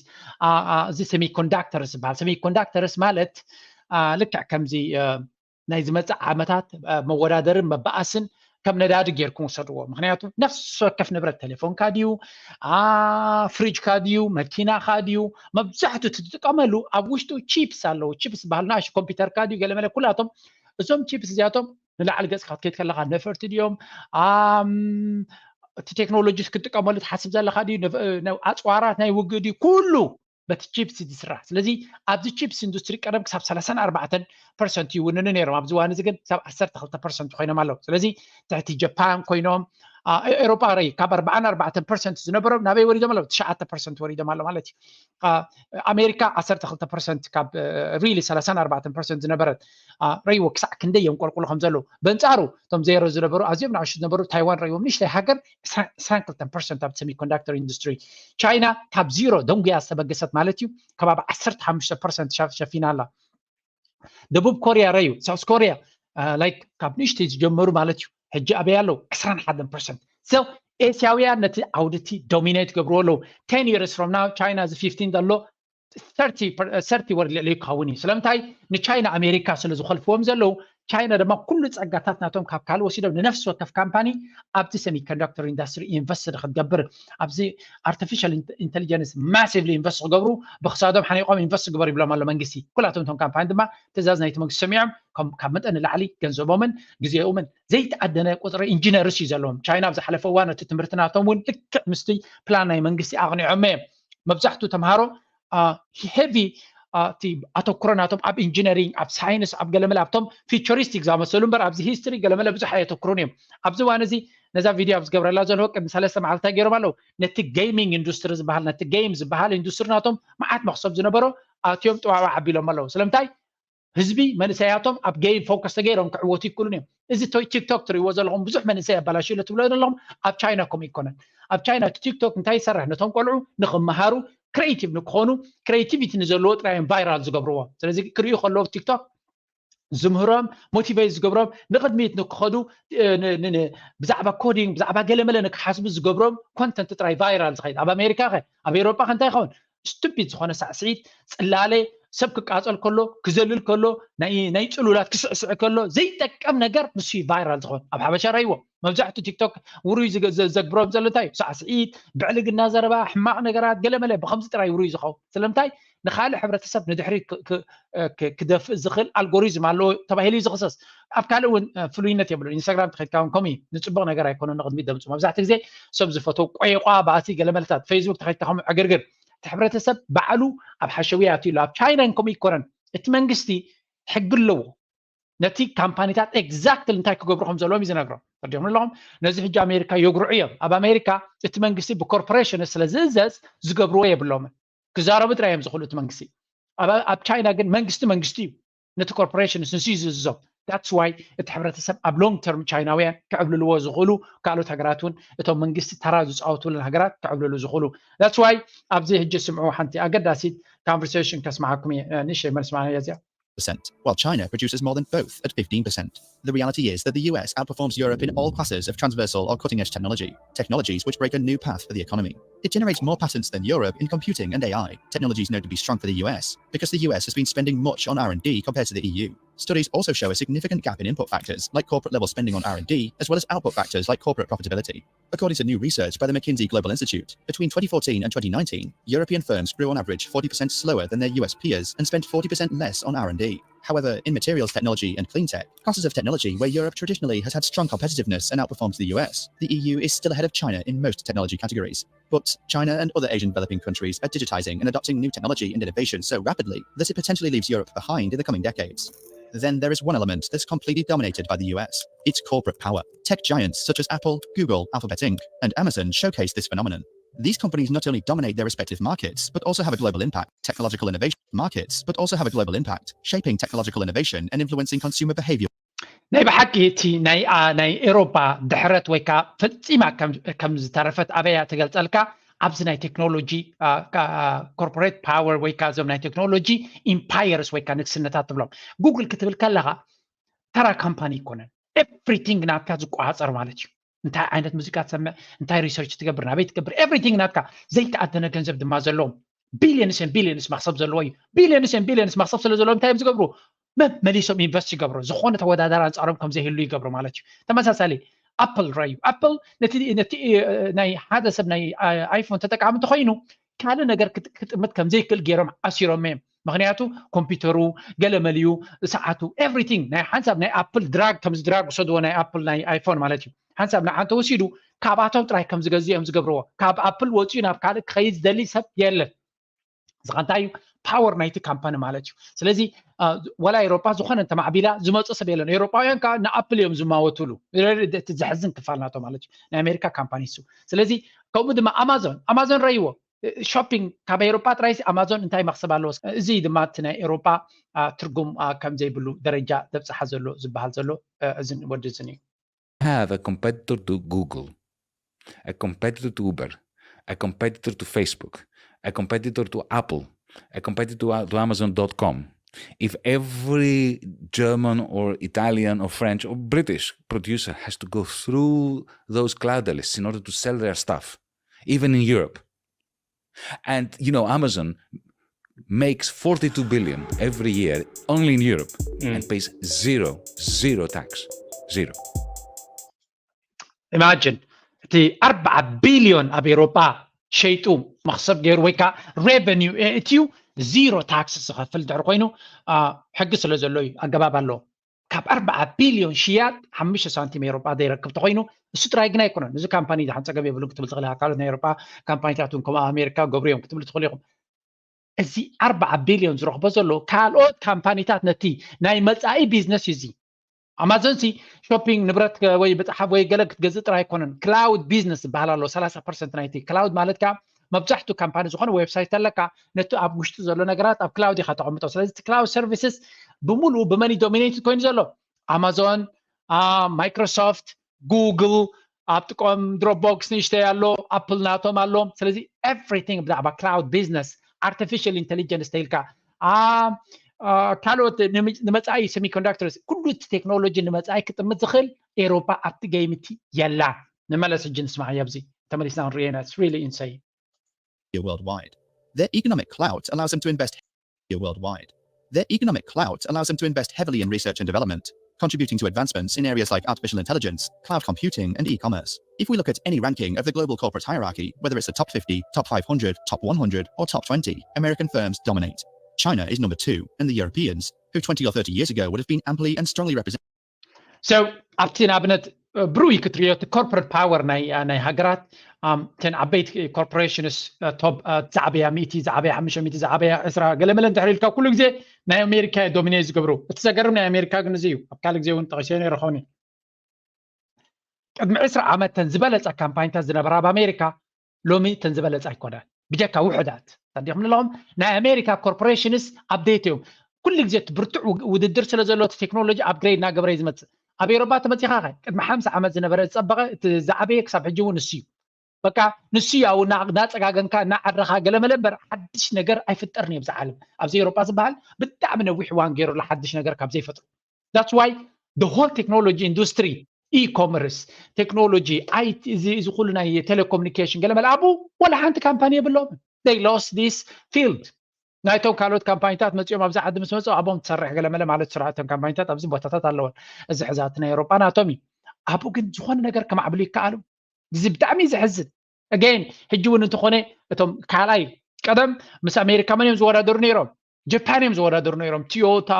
እዚ ሴሚኮንዳክተርስ ዝበሃል። ሴሚኮንዳክተርስ ማለት ልክዕ ከምዚ ናይ ዝመፅእ ዓመታት መወዳደርን መበኣስን ከም ነዳዲ ጌርኩም ውሰድዎ። ምክንያቱ ነፍሲ ወከፍ ንብረት፣ ቴሌፎንካ ድዩ፣ ፍሪጅካ ድዩ፣ መኪናካ ድዩ፣ መብዛሕትኡ ትጥቀመሉ ኣብ ውሽጡ ቺፕስ ኣለዉ። ቺፕስ ዝበሃል ንኣሽ ኮምፒውተርካ ድዩ፣ ገለመለ ኩላቶም እዞም ቺፕስ እዚኣቶም ንላዕሊ ገፅካ ክትከይድ ከለካ ነፈርቲ ድዮም፣ እቲ ቴክኖሎጂ ክትጥቀመሉ ትሓስብ ዘለካ ድዩ፣ ኣፅዋራት ናይ ውግእ ድዩ፣ ኩሉ በቲ ቺፕስ ዝስራሕ። ስለዚ ኣብዚ ቺፕስ ኢንዱስትሪ ቀደም ክሳብ ሰላሳን ኣርባዕተን ፐርሰንት ይውንኑ ነይሮም። ኣብዚ እዋን እዚ ግን ክሳብ ዓሰርተ ክልተ ፐርሰንት ኮይኖም ኣለዉ። ስለዚ ትሕቲ ጃፓን ኮይኖም ኤሮፓ ርእ ካብ ኣርባዓን ኣርባዕተን ፐርሰንት ዝነበሮም ናበይ ወሪዶም ኣለዉ? ትሽዓተ ፐርሰንት ወሪዶም ኣሎ ማለት እዩ። ኣሜሪካ ዓሰርተ ክልተ ፐርሰንት ካብ ሪሊ ሰላሳን ኣርባዕተን ፐርሰንት ዝነበረት ረይዎ ክሳዕ ክንደይ የንቆልቁሉ ከም ዘለዉ። በንጻሩ እቶም ዜሮ ዝነበሩ ኣዝዮም ንኣሽቱ ዝነበሩ ታይዋን ረይዎም ንእሽተይ ሃገር ዕስራን ክልተን ፐርሰንት ኣብ ሴሚኮንዳክተር ኢንዱስትሪ። ቻይና ካብ ዜሮ ደንጉያ ዝተበገሰት ማለት እዩ ከባቢ ዓሰርተ ሓሙሽተ ፐርሰንት ሸፊና ኣላ። ደቡብ ኮርያ ረዩ ሳውስ ኮርያ ላይክ ካብ ንእሽተይ ዝጀመሩ ማለት እዩ ሕጂ ኣበይ ኣለዉ ዕስራን ሓደን ፐርሰንት። So ኤስያውያን ነቲ ዓውድቲ ዶሚኔት ገብርዎ ኣለዉ። Ten years from now ቻይና እዚ ፊፍቲን ዘሎ ሰርቲ ወር ልዕሊ ክኸውን እዩ። ስለምንታይ? ንቻይና ኣሜሪካ ስለ ዝኸልፍዎም ዘለዉ ቻይና ድማ ኩሉ ጸጋታት ናቶም ካብ ካልእ ወሲዶም ንነፍሲ ወከፍ ካምፓኒ ኣብዚ ሴሚኮንዳክተር ኢንዳስትሪ ኢንቨስት ክትገብር ኣብዚ ኣርቲፊሻል ኢንቴሊጀንስ ማሲቭሊ ኢንቨስት ክገብሩ ብክሳዶም ሓኒቆም ኢንቨስት ግበር ይብሎም ኣሎ መንግስቲ። ኩላቶም እቶም ካምፓኒ ድማ ትእዛዝ ናይቲ መንግስቲ ሰሚዖም ካብ መጠን ንላዕሊ ገንዘቦምን ግዜኦምን ዘይተኣደነ ቁፅሪ ኢንጂነርስ እዩ ዘለዎም። ቻይና ኣብ ዝሓለፈ እዋን እቲ ትምህርቲ ናቶም እውን ልክዕ ምስቲ ፕላን ናይ መንግስቲ ኣቕኒዖም እዮም። መብዛሕትኡ ተምሃሮ ሄቪ ኣተኩሮ ናቶም ኣብ ኢንጂነሪንግ ኣብ ሳይንስ ኣብ ገለመለ ኣብቶም ፊቸሪስቲክ ዝኣመሰሉ እምበር ኣብዚ ሂስትሪ ገለመለ ብዙሕ ኣየተኩሩን እዮም። ኣብዚ እዋን እዚ ነዛ ቪድዮ ኣብ ዝገብረላ ዘለኹ ቅድሚ ሰለስተ መዓልቲ እንታይ ገይሮም ኣለዉ? ነቲ ጌሚንግ ኢንዱስትሪ ዝበሃል ነቲ ጌም ዝበሃል ኢንዱስትሪ ናቶም መዓት መክሰብ ዝነበሮ ኣትዮም ጥዋዕዋዕ ኣቢሎም ኣለዉ። ስለምንታይ? ህዝቢ መንእሰያቶም ኣብ game focus ተገይሮም ክዕወቱ ይክእሉን እዮም። እዚ ቲክቶክ ትሪእዎ ዘለኹም ብዙሕ መንእሰይ ኣባላሽሎ ትብሎ ዘለኹም ኣብ ቻይና ከምኡ ይኮነን። ኣብ ቻይና እቲ ቲክቶክ እንታይ ይሰርሕ? ነቶም ቆልዑ ንክመሃሩ፣ creative ንክኾኑ፣ creativity ንዘለዎ ጥራይ እዮም viral ዝገብርዎ። ስለዚ ክርእዩ ከለዉ ቲክቶክ ዝምህሮም፣ motivate ዝገብሮም፣ ንቕድሚት ንክኸዱ፣ ብዛዕባ coding፣ ብዛዕባ ገለመለ ንክሓስቡ ዝገብሮም content ጥራይ viral ዝኸይድ። ኣብ ኣሜሪካ ከ፣ ኣብ ኤውሮጳ ከ እንታይ ይኸውን? Stupid ዝኾነ ሳዕስዒት፣ ጽላለ፣ ሰብ ክቃጸል ከሎ፣ ክዘልል ከሎ፣ ናይ ጽሉላት ክስዕስዕ ከሎ ዘይጠቀም ነገር ንሱ viral ዝኾን። ኣብ ሓበሻ ራይዎ መብዛሕትኡ ቲክቶክ ውሩይ ዘግብሮም ዘሎ እንታይ እዩ? ሳዕስዒት፣ ብዕልግና ዘረባ፣ ሕማቕ ነገራት፣ ገለመለ ብከምዚ ጥራይ ውሩይ ዝኸውን። ስለምንታይ? ንኻልእ ሕብረተሰብ ንድሕሪት ክደፍእ ዝኽእል ኣልጎሪዝም ኣለዎ ተባሂሉ እዩ ዝኽሰስ። ኣብ ካልእ እውን ፍሉይነት የብሉን። ኢንስታግራም ተኸድካ እውን ከምኡ እዩ። ንፅቡቕ ነገር ኣይኮኑን ንቕድሚት ደምፁ። መብዛሕትኡ ግዜ ሰብ ዝፈትዎ ቆይቋ፣ ባእሲ፣ ገለመለታት። ፌስቡክ ተኸድካ ከምኡ ዕግርግር። እቲ ሕብረተሰብ ባዕሉ ኣብ ሓሸውያ ኣትዩ ኣሎ። ኣብ ቻይና ከምኡ ይኮነን። እቲ መንግስቲ ሕጊ ኣለዎ። ነቲ ካምፓኒታት exactly እንታይ ክገብሩ ከም ዘለዎም እዩ ዝነግሮም። ተርዲኦም ኣለኹም። ነዚ ሕጂ ኣሜሪካ የጉርዑ እዮም። ኣብ ኣሜሪካ እቲ መንግስቲ ብኮርፖሬሽን ስለ ዝእዘዝ ዝገብርዎ የብሎምን። ክዛረቡ ጥራይ እዮም ዝኽእሉ እቲ መንግስቲ። ኣብ ቻይና ግን መንግስቲ መንግስቲ እዩ። ነቲ ኮርፖሬሽን ንሱ እዩ ዝእዝዞም። That's why እቲ ሕብረተሰብ ኣብ long term ቻይናውያን ክዕብልልዎ ዝኽእሉ፣ ካልኦት ሃገራት እውን እቶም መንግስቲ ተራ ዝፃወትሉን ሃገራት ክዕብልሉ ዝኽእሉ። That's why ኣብዚ ሕጂ ስምዑ፣ ሓንቲ ኣገዳሲት conversation ከስማዓኩም እየ። ንእሽተይ መልስ ማዕና እዚኣ። While China produces more than both at fifteen percent. The reality is that the U S outperforms Europe in all classes of transversal or cutting edge technology, technologies which break a new path for the economy. It generates more patents than Europe in computing and A I, technologies known to be strong for the U S, because the U S has been spending much on R and D compared to the E U. Studies also show a significant gap in input factors like corporate level spending on R and D, as well as output factors like corporate profitability. According to new research by the McKinsey Global Institute, between twenty fourteen and twenty nineteen, European firms grew on average forty percent slower than their U S peers and spent forty percent less on R and D. However, in materials technology and clean tech, classes of technology where Europe traditionally has had strong competitiveness and outperformed the U S, the E U is still ahead of China in most technology categories. But China and other Asian developing countries are digitizing and adopting new technology and innovation so rapidly that it potentially leaves Europe behind in the coming decades. Then there is one element that's completely dominated by the U S, its corporate power. Tech giants such as Apple, Google, Alphabet Inc, and Amazon showcase this phenomenon. These companies not only dominate their respective markets, but also have a global impact. Technological innovation markets, but also have a global impact, shaping technological innovation and influencing consumer behavior. ናይ ብሓቂ እቲ ናይ ኤሮፓ ድሕረት ወይ ከዓ ፈፂማ ከም ዝተረፈት ኣበያ ትገልፀልካ? ኣብዚ ናይ ቴክኖሎጂ corporate power ወይ ከዓ እዞም ናይ ቴክኖሎጂ empires ወይ ከዓ ንግስነታት ትብሎም። ጉግል ክትብል ከለካ ተራ ካምፓኒ ይኮነን። Everything ናትካ ዝቆፃፀር ማለት እዩ። እንታይ ዓይነት ሙዚቃ ትሰምዕ፣ እንታይ research ትገብር፣ ናበይ ትገብር፣ everything ናትካ። ዘይተኣደነ ገንዘብ ድማ ዘለዎም፣ billions and billions መክሰብ ዘለዎ እዩ። Billions and billions መክሰብ ስለ ዘለዎ እንታይ እዮም ዝገብሩ? መመሊሶም invest ይገብሩ። ዝኾነ ተወዳዳሪ ኣንፃሮም ከም ዘይህሉ ይገብሩ ማለት እዩ። ተመሳሳሊ ኣፕል ረዩ። ኣፕል ነቲ ናይ ሓደ ሰብ ናይ ኣይፎን ተጠቃሚ እንተኮይኑ ካልእ ነገር ክጥምት ከም ዘይክእል ገይሮም ኣሲሮም እዮም። ምክንያቱ ኮምፒውተሩ፣ ገለመሊኡ፣ ሰዓቱ፣ everything ናይ ሓንሳብ ናይ ኣፕል ድራግ ከምዚ ድራግ ውሰድዎ ናይ ኣፕል ናይ ኣይፎን ማለት እዩ። ሓንሳብ ንዓ እንተወሲዱ ካብኣቶም ጥራይ ከም ዝገዝእ እዮም ዝገብርዎ። ካብ ኣፕል ወፂኡ ናብ ካልእ ክኸይድ ዝደሊ ሰብ የለን። እዚ ከ እንታይ እዩ? Power ናይቲ ካምፓኒ ማለት እዩ። ስለዚ ወላ ኤሮጳ ዝኾነ እንተማዕቢላ ዝመፁ ሰብ የለን። ኤሮጳውያን ከዓ ንኣፕል እዮም ዝማወትሉ። እቲ ዘሕዝን ክፋል ናቶ ማለት እዩ ናይ ኣሜሪካ ካምፓኒ እሱ። ስለዚ ከምኡ ድማ ኣማዞን ኣማዞን ረይዎ shopping ካብ ኤሮጳ ጥራይ ኣማዞን እንታይ መክሰብ ኣለዎ? እዚ ድማ እቲ ናይ ኤሮጳ ትርጉም ከም ዘይብሉ ደረጃ ዘብፅሓ ዘሎ ዝበሃል ዘሎ እዝን ወዲ እዝን እዩ። Have a competitor to Google, a competitor to Uber, a competitor to Facebook, a competitor to Apple, a competitor to, to Amazon dot com. If every German or Italian or French or British producer has to go through those cloud lists in order to sell their stuff, even in Europe, and you know, Amazon makes forty-two billion every year only in Europe and pays zero, zero tax. Zero. Imagine እቲ ኣርባዓ ቢልዮን ኣብ ኤሮጳ ሸይጡ መኽሰብ ገይሩ ወይ ከዓ revenue የእትዩ zero tax ዝኸፍል ድሕሪ ኮይኑ ሕጊ ስለ ዘሎ እዩ፣ ኣገባብ ኣለዎ። ካብ ኣርባዓ ቢልዮን ሽያጥ ሓሙሽተ ሳንቲም ኤሮጳ ዘይረክብ ተኮይኑ እሱ ጥራይ ግን ኣይኮነን። እዚ ካምፓኒ ዝሓን ፀገም የብሉን ክትብል ትኽእል ኢኻ። ካልኦት ናይ ኤሮጳ ካምፓኒታት እውን ከምኡ ኣሜሪካ ገብሩ እዮም ክትብሉ ትኽእሉ ኢኹም። እዚ ኣርባዓ ቢልዮን ዝረኽቦ ዘሎ ካልኦት ካምፓኒታት ነቲ ናይ መፃኢ ቢዝነስ እዩ። እዚ ኣማዞን ሲ ሾፒንግ ንብረት ወይ መፅሓፍ ወይ ገለ ክትገዝእ ጥራይ ኣይኮነን። ክላውድ ቢዝነስ ዝበሃል ኣሎ። ሰላሳ ፐርሰንት ናይቲ ክላውድ ማለት ከዓ መብዛሕትኡ ካምፓኒ ዝኾነ ዌብሳይት ኣለካ ነቲ ኣብ ውሽጡ ዘሎ ነገራት ኣብ ክላውድ ኢኻ ተቐምጦ። ስለዚ እቲ ክላውድ ሰርቪስስ ብምሉኡ ብመን ዶሚኔትድ ኮይኑ ዘሎ? ኣማዞን፣ ማይክሮሶፍት፣ ጉግል፣ ኣብ ጥቆም ድሮፕቦክስ ንእሽተይ ኣሎ፣ ኣፕል ናቶም ኣሎ። ስለዚ ኤቭሪቲንግ ብዛዕባ ክላውድ ቢዝነስ፣ ኣርቲፊሻል ኢንቴሊጀንስ ተይልካ ካልኦት ንመፃኢ ሴሚኮንዳክተርስ፣ ኩሉ እቲ ቴክኖሎጂ ንመፃኢ ክጥምት ዝኽእል ኤሮፓ ኣብቲ ገይምቲ የላ። ንመለስ ሕጂ ንስማዕ ኣብዚ ተመሊስና ንሪኤና። It's really insane. Worldwide. Their economic clout allows them to invest worldwide. Their economic clout allows them to invest heavily in research and development, contributing to advancements in areas like artificial intelligence, cloud computing, and e commerce. If we look at any ranking of the global corporate hierarchy, whether it's the top fifty, top five hundred, top one hundred, or top twenty, American firms dominate. China is number two, and the Europeans, who twenty or thirty years ago would have been amply and strongly represented. So ኣብቲ ንኣብነት ብሩይ ክትሪኦ እቲ ኮርፖሬት ፓወር ናይ ናይ ሃገራት፣ እተን ዓበይቲ ኮርፖሬሽንስ፣ ቶፕ፣ ዝዓበያ ሚእቲ፣ ዝዓበያ ሓሙሽተ ሚእቲ፣ ዝዓበያ ዕስራ ገለመለ እንድሕር ኢልካ፣ ኩሉ ግዜ ናይ ኣሜሪካ ዶሚኔት ዝገብሩ። እቲ ዘገርም ናይ ኣሜሪካ ግን እዚ እዩ። ኣብ ካልእ ግዜ እውን ጠቒሰዮ ነይረ ኾኒ ቅድሚ ዕስራ ዓመት ተን ዝበለፃ ካምፓኒታት ዝነበራ ኣብ ኣሜሪካ ሎሚ ተን ዝበለፃ ኣይኮናን። ብጀካ ውሕዳት ተዲኹም ኣለኹም። ናይ ኣሜሪካ ኮርፖሬሽንስ ኣፕዴት እዮም። ኩሉ ግዜ እቲ ብርቱዕ ውድድር ስለ ዘሎ እቲ ቴክኖሎጂ ኣፕግሬድ እናገበረ እዩ ዝመፅእ። ኣብ ኤሮፓ ተመፂኻ ኸ ቅድሚ ሓምሳ ዓመት ዝነበረ ዝፀበቐ እቲ ዝዓበየ ክሳብ ሕጂ እውን ንሱ እዩ። በቃ ንሱ እዩ ኣብኡ እናፀጋገንካ እናዓረኻ ገለመለ እምበር ሓድሽ ነገር ኣይፍጠርን እዩ ኣብዚ ዓለም። ኣብዚ ኤሮፓ ዝበሃል ብጣዕሚ ነዊሕ እዋን ገይሩ ኣሎ ሓድሽ ነገር ካብ ዘይፈጥሩ። That's why the whole technology industry, e-commerce, technology, I T፣ እዚ እዚ ኩሉ ናይ ቴሌኮሙኒኬሽን ገለመለ ኣብኡ ወላ ሓንቲ ካምፓኒ የብሎም። They lost this field። ናይቶም ካልኦት ካምፓኒታት መፂኦም ኣብዚ ዓዲ ምስ መፁ ኣብኦም ትሰርሕ ገለመለ ማለት ስርዓቶም ካምፓኒታት ኣብዚ ቦታታት ኣለወን። እዚ ሕዛ እቲ ናይ ኤሮጳ ናቶም እዩ። ኣብኡ ግን ዝኾነ ነገር ከማዕብሉ ይከኣሉ። እዚ ብጣዕሚ እዩ ዘሕዝን። Again ሕጂ እውን እንተኾነ እቶም ካልኣይ ቀደም ምስ ኣሜሪካ መን እዮም ዝወዳደሩ ነይሮም? ጃፓን እዮም ዝወዳደሩ ነይሮም። ቶዮታ፣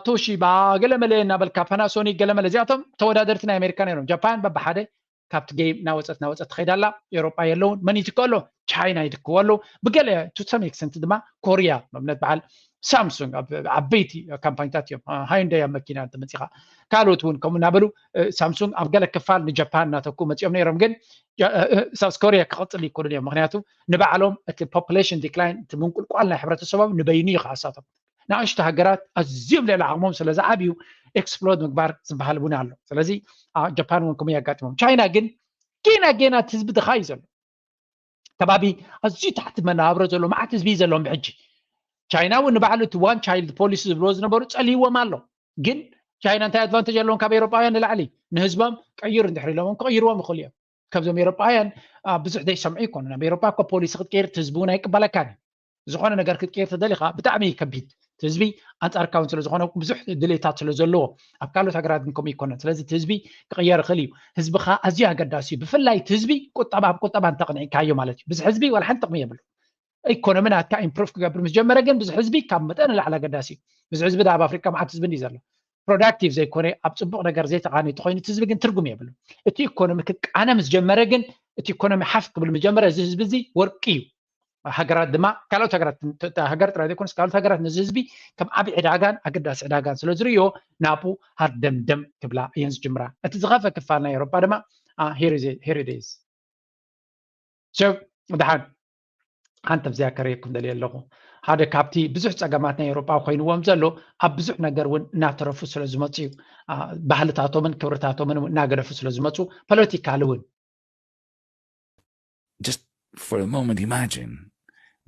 ቶሺባ፣ ገለመለ እናበልካ ፓናሶኒክ ገለመለ እዚኣቶም ተወዳደርቲ ናይ ኣሜሪካ ነይሮም። ጃፓን በብሓደ ካብቲ ጌም እናወፀት እናወፀት ትኸይድ ኣላ። ኤውሮጳ የለውን። መን ይትክኦ ኣሎ? ቻይና ይትክዎ ኣሎ። ብገለ to some extent ድማ ኮርያ ንኣብነት በዓል ሳምሱንግ ዓበይቲ ካምፓኒታት እዮም። ሃይንዳይ ኣብ መኪና እንተመፂኻ ካልኦት እውን ከምኡ እናበሉ ሳምሱንግ ኣብ ገለ ክፋል ንጃፓን እናተኩ መፂኦም ነይሮም። ግን ሳውስ ኮርያ ክቐፅል ይክእሉን እዮም። ምክንያቱ ንባዕሎም እቲ ፖፕሌሽን ዲክላይን እቲ ምንቁልቋል ናይ ሕብረተሰቦም ንበይኑ እዩ ክኣሳቶም። ንኣሽቱ ሃገራት ኣዝዮም ልዕሊ ዓቕሞም ስለ ዝዓብዩ ኤክስፕሎድ ምግባር ዝበሃል እውን ኣሎ። ስለዚ ጃፓን እውን ከምኡ የጋጥሞም። ቻይና ግን ጌና ጌና እቲ ህዝቢ ድኻ እዩ ዘሎ። ከባቢ ኣዝዩ ታሕቲ መነባብሮ ዘሎ መዓት ህዝቢ እዩ ዘለዎም ብሕጂ። ቻይና እውን ንባዕሉ እቲ ዋን ቻይልድ ፖሊሲ ዝብልዎ ዝነበሩ ጸልይዎም ኣሎ። ግን ቻይና እንታይ ኣድቫንቴጅ ኣለዎም ካብ ኤውሮጳውያን ንላዕሊ? ንህዝቦም ቀይሩ እንድሕር ኢሎዎም ክቕይርዎም ይኽእሉ እዮም። ከምዞም ኤውሮጳውያን ብዙሕ ዘይሰምዑ ይኮኑ። ናብ ኤውሮጳ እኮ ፖሊሲ ክትቀይር እቲ ህዝቢ እውን ኣይቅበለካን እዩ። ዝኾነ ነገር ክትቀይር ተደሊኻ ብጣዕሚ ከቢድ ህዝቢ ኣንጻርካ እውን ስለዝኾነ ብዙሕ ድሌታት ስለዘለዎ ኣብ ካልኦት ሃገራት ግን ከምኡ ይኮነን። ስለዚ እቲ ህዝቢ ክቕየር ይኽእል እዩ። ህዝብኻ ኣዝዩ ኣገዳሲ እዩ። ብፍላይ እቲ ህዝቢ ቁጠባ ኣብ ቁጠባ እንተቕኒዕካዮ ማለት እዩ። ብዙሕ ህዝቢ ዋላ ሓንቲ ጥቕሚ የብሉ። ኢኮኖሚ ናትካ ኢምፕሩቭ ክገብር ምስ ጀመረ ግን ብዙሕ ህዝቢ ካብ መጠን ንላዕሊ ኣገዳሲ እዩ። ብዙሕ ህዝቢ ኣብ ኣፍሪካ መዓት ህዝቢ እንዲ ዘሎ ፕሮዳክቲቭ ዘይኮነ ኣብ ፅቡቕ ነገር ዘይተቓኒ ተኮይኑ እቲ ህዝቢ ግን ትርጉም የብሉ። እቲ ኢኮኖሚ ክቃነ ምስ ጀመረ ግን እቲ ኢኮኖሚ ሓፍ ክብል ምስ ጀመረ እዚ ህዝቢ እዚ ወርቂ እዩ። ሃገራት ድማ ካልኦት ሃገራት ሃገር ጥራይ ዘይኮነስ ካልኦት ሃገራት ነዚ ህዝቢ ከም ዓብ ዕዳጋን ኣገዳሲ ዕዳጋን ስለ ዝርእዮ ናብኡ ሃርደምደም ክብላ እየን ዝጅምራ። እቲ ዝኸፈ ክፋል ናይ ኤውሮጳ ድማ ሄሪዴዝ ሰብ ደሓን ሓንቲ ኣብዚኣ ከርእየኩም ደልየ ኣለኹ። ሓደ ካብቲ ብዙሕ ጸገማት ናይ ኤውሮጳ ኮይንዎም ዘሎ ኣብ ብዙሕ ነገር እውን እናተረፉ ስለ ዝመፁ እዩ። ባህልታቶምን ክብርታቶምን እናገደፉ ስለ ዝመፁ ፖለቲካሊ እውን Just for a moment, imagine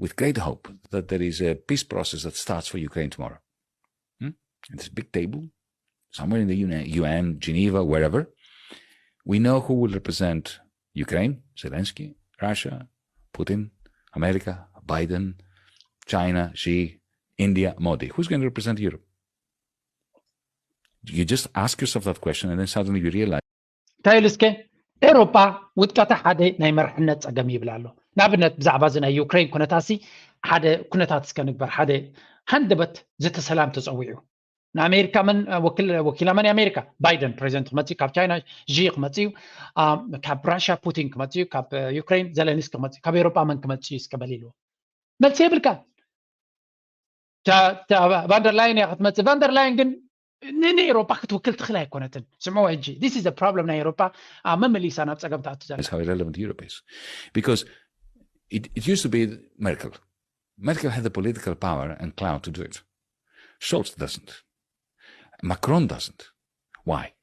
with great hope that there is a peace process that starts for Ukraine tomorrow. Hmm? At this big table, somewhere in the U N, Geneva, wherever, we know who will represent Ukraine, Zelensky, Russia, Putin, America, Biden, China, Xi, India, Modi. Who's going to represent Europe? You just ask yourself that question, and then suddenly you realize እንታይ ኢሉ እስከ ኤውሮጳ ውድቀታ ሓደ ናይ መርሕነት ጸገም ይብል ኣሎ። ንኣብነት ብዛዕባ እዚ ናይ ዩክሬን ኩነታሲ ሓደ ኩነታት እስከ ንግበር። ሓደ ሃንደበት ዘተ ሰላም ተጸዊዑ። ንኣሜሪካ መን ወኪላ መን ኣሜሪካ ባይደን ፕሬዚደንት ክመጽእ ካብ ቻይና ዢ ክመጽእ እዩ። ካብ ራሽያ ፑቲን ክመጽእ እዩ። ካብ ዩክሬን ዘለንስኪ ክመጽእ እዩ። ካብ ኤውሮጳ መን ክመጽእ እዩ እስከ በል ኢልዎ። መልሲ የብልካ። ቫንደርላይን እያ ክትመፅእ። ቫንደርላይን ግን ንኤሮፓ ክትውክል ትኽእል ኣይኮነትን። ስምዕዎ ሕጂ this is problem ናይ ኤሮፓ መመሊሳ ናብ ፀገም ትኣቱ ዘላ። How irrelevant Europe is because it, it used to be Merkel. Merkel had the political power and clout to do it. Scholz doesn't. Macron doesn't. Why?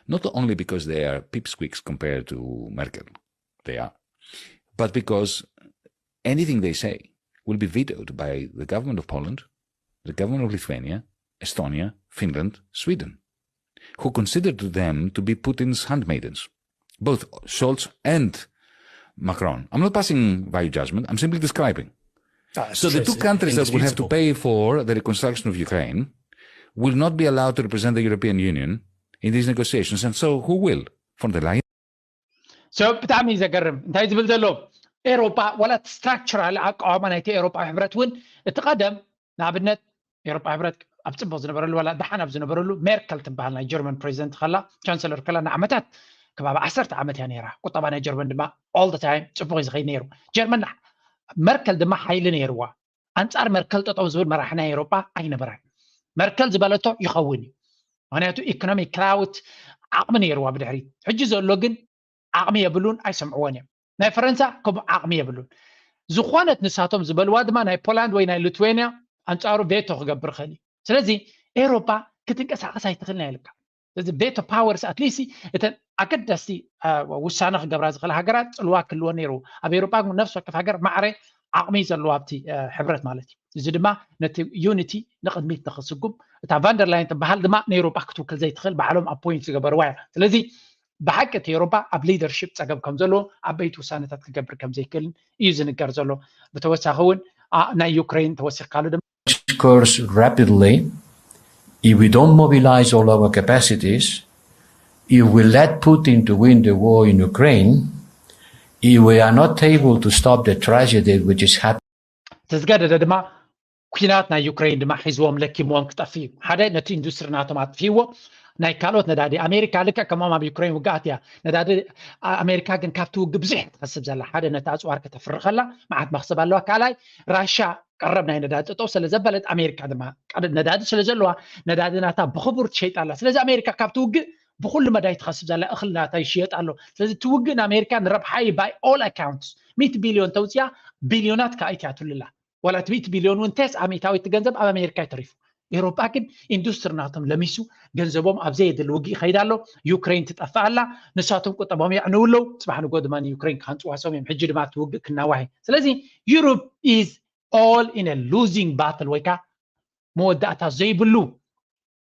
Not only because they are pipsqueaks compared to Merkel, they are, but because anything they say will be vetoed by the government of Poland, the government of Lithuania, Estonia, Finland, Sweden, who considered them to be Putin's handmaidens, both Scholz and Macron. I'm not passing value judgment, I'm simply describing. So the two countries that will have to pay for the reconstruction of Ukraine will not be allowed to represent the European Union in these negotiations. And so who will? Von der Leyen? So ብጣዕሚ እዩ ዘገርም እንታይ ዝብል ዘሎ። ኤሮጳ ዋላ እቲ ስትራክቸራል ኣቃዋማ ናይቲ ኤሮጳዊ ሕብረት እውን እቲ ቀደም ንኣብነት ኤሮጳ ሕብረት ኣብ ፅቡቅ ዝነበረሉ ዋላ ደሓን ኣብ ዝነበረሉ ሜርከል ትበሃል ናይ ጀርመን ፕሬዚደንት ከላ ቻንሰለር ከላ ንዓመታት ከባቢ ዓሰርተ ዓመት እያ ነይራ። ቁጠባ ናይ ጀርመን ድማ all the time ፅቡቅ እዩ ዝኸይድ ነይሩ። ጀርመን መርከል ድማ ሓይሊ ነይርዋ። ኣንጻር መርከል ጠጠው ዝብል መራሒ ናይ ኤሮጳ ኣይነበረን። መርከል ዝበለቶ ይኸውን እዩ። ምክንያቱ ኢኮኖሚ ክላውት ዓቕሚ ነይርዋ ብድሕሪት። ሕጂ ዘሎ ግን ዓቕሚ የብሉን፣ ኣይሰምዕዎን እዮም። ናይ ፈረንሳ ከምኡ ዓቕሚ የብሉን። ዝኾነት ንሳቶም ዝበልዋ ድማ ናይ ፖላንድ ወይ ናይ ሊትዌንያ ኣንጻሩ ቬቶ ክገብር ይኽእል እዩ። ስለዚ ኤሮጳ ክትንቀሳቐስ ኣይትኽእልን እያ ኢልካ። ስለዚ ቬቶ ፓወርስ ኣትሊስት እተን ኣገዳስቲ ውሳነ ክገብራ ዝኽእላ ሃገራት ፅልዋ ክህልወን ነይሩ። ኣብ ኤሮጳ ግን ነፍሲ ወከፍ ሃገር ማዕረ ዓቕሚ እዩ ዘለዎ ኣብቲ ሕብረት ማለት እዩ። እዚ ድማ ነቲ ዩኒቲ ንቕድሚት ንኽስጉም እታ ቫንደርላይን ትበሃል ድማ ንኤሮጳ ክትውክል ዘይትኽእል ባዕሎም ኣፖይንት ዝገበርዋ እያ። ስለዚ ብሓቂ እቲ ኤሮጳ ኣብ ሊደርሽፕ ፀገም ከም ዘለዎ ዓበይቲ ውሳነታት ክገብር ከም ዘይክእልን እዩ ዝንገር ዘሎ። ብተወሳኺ እውን ናይ ዩክሬን ተወሲኽካሉ ድማ course rapidly, if we don't mobilize all our capacities, if we let Putin to win the war in Ukraine, if we are not able to stop the tragedy which is happening. ተዝገደደ ድማ ኩናት ናይ ዩክሬን ድማ ሒዝዎም ለኪምዎም ክጠፍ እዩ። ሓደ ነቲ ኢንዱስትሪ ናቶም ኣጥፊዎ ናይ ካልኦት ነዳዲ ኣሜሪካ ልክዕ ከሞም ኣብ ዩክሬን ውግኣት እያ። ነዳዲ ኣሜሪካ ግን ካብቲ ውግ ብዙሕ ትኸስብ ዘላ ሓደ ነቲ ኣፅዋር ከተፍርኸላ መዓት መክሰብ ኣለዋ። ካልኣይ ራሻ ቀረብ ናይ ነዳዲ ጠጠው ስለ ዘበለት ኣሜሪካ ድማ ነዳዲ ስለ ዘለዋ ነዳዲ ናታ ብክቡር ትሸይጣ ኣላ። ስለዚ ኣሜሪካ ካብቲ ውግእ ብኩሉ መዳይ ትኸስብ ዘላ እኽል ናታ ይሽየጥ ኣሎ። ስለዚ እቲ ውግእ ንኣሜሪካ ንረብሓ እዩ። By all accounts ሚእቲ ቢልዮን ተውፅያ ቢልዮናት ካይት እያ ትልላ። ዋላ እቲ ሚእቲ ቢልዮን እውን ተስዓ ሚእታዊት ገንዘብ ኣብ ኣሜሪካ እዩ ተሪፉ። ኤሮጳ ግን ኢንዱስትሪ ናቶም ለሚሱ ገንዘቦም ኣብ ዘየድሊ ውግእ ይኸይድ ኣሎ። ዩክሬን ትጠፍእ ኣላ። ንሳቶም ቁጠቦም የዕንው ኣለዉ። ፅባሕ ንጎ ድማ ንዩክሬን ክሃንፅዋሶም እዮም። ሕጂ ድማ እቲ ውግእ ክናዋሕ እዩ። ስለዚ ዩሮፕ is all in a losing battle ወይ ከዓ መወዳእታ ዘይብሉ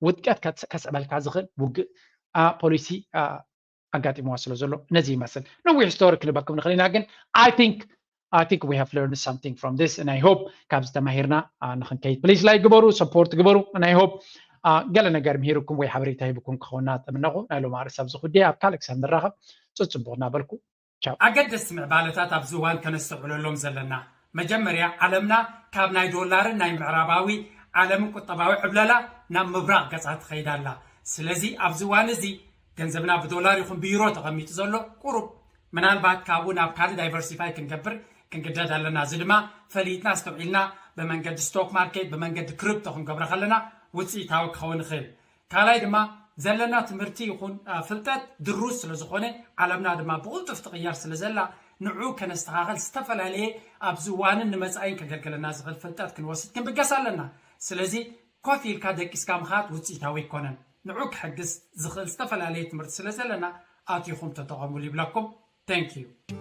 ውድቀት ከስዕበልካ ዝኽእል ውግእ ፖሊሲ ኣጋጢምዋ ስለ ዘሎ ነዚ ይመስል። ነዊሕ ስቶሪ ክንበኩም ንኽእል ኢና ግን I think I think we have learned something from this and I hope ካብዚ ተማሂርና ንኽንከይድ please like ግበሩ፣ support ግበሩ and I hope ገለ ነገር ምሂርኩም ወይ ሓበሬታ ሂብኩም ክኸውን እናተመነኹ ናይ ሎም ኣርእስቲ ኣብዚ ኩዴ ኣብ ካልእ ክሳብ ንራኸብ ፅፅቡቕ እናበልኩ ቻው። ኣገደስቲ ምዕባለታት ኣብዚ እዋን ከነስተውዕለሎም ዘለና መጀመርያ ዓለምና ካብ ናይ ዶላርን ናይ ምዕራባዊ ዓለምን ቁጠባዊ ዕብለላ ናብ ምብራቕ ገፃ ትኸይድ ኣላ። ስለዚ ኣብዚ እዋን እዚ ገንዘብና ብዶላር ይኹን ብዩሮ ተቐሚጡ ዘሎ ቁሩብ ምናልባት ካብኡ ናብ ካልእ ዳይቨርሲፋይ ክንገብር ክንግደድ ኣለና። እዚ ድማ ፈሊጥና ኣስተውዒልና ብመንገዲ ስቶክ ማርኬት ብመንገዲ ክሪፕቶ ክንገብሮ ከለና ውፅኢታዊ ክኸውን ይኽእል። ካልኣይ ድማ ዘለና ትምህርቲ ይኹን ፍልጠት ድሩዝ ስለ ዝኾነ ዓለምና ድማ ብቕልጡፍ ትቕየር ስለ ዘላ ንዑ ከነስተኻኸል ዝተፈላለየ ኣብዚ እዋንን ንመፃኢን ከገልግለና ዝኽእል ፍልጠት ክንወስድ ክንብገስ ኣለና። ስለዚ ኮፍ ኢልካ ደቂስካ ምኻድ ውፅኢታዊ ኣይኮነን። ንዑ ክሕግዝ ዝኽእል ዝተፈላለየ ትምህርቲ ስለ ዘለና ኣቲኹም ተጠቐሙሉ ይብለኩም። Thank you።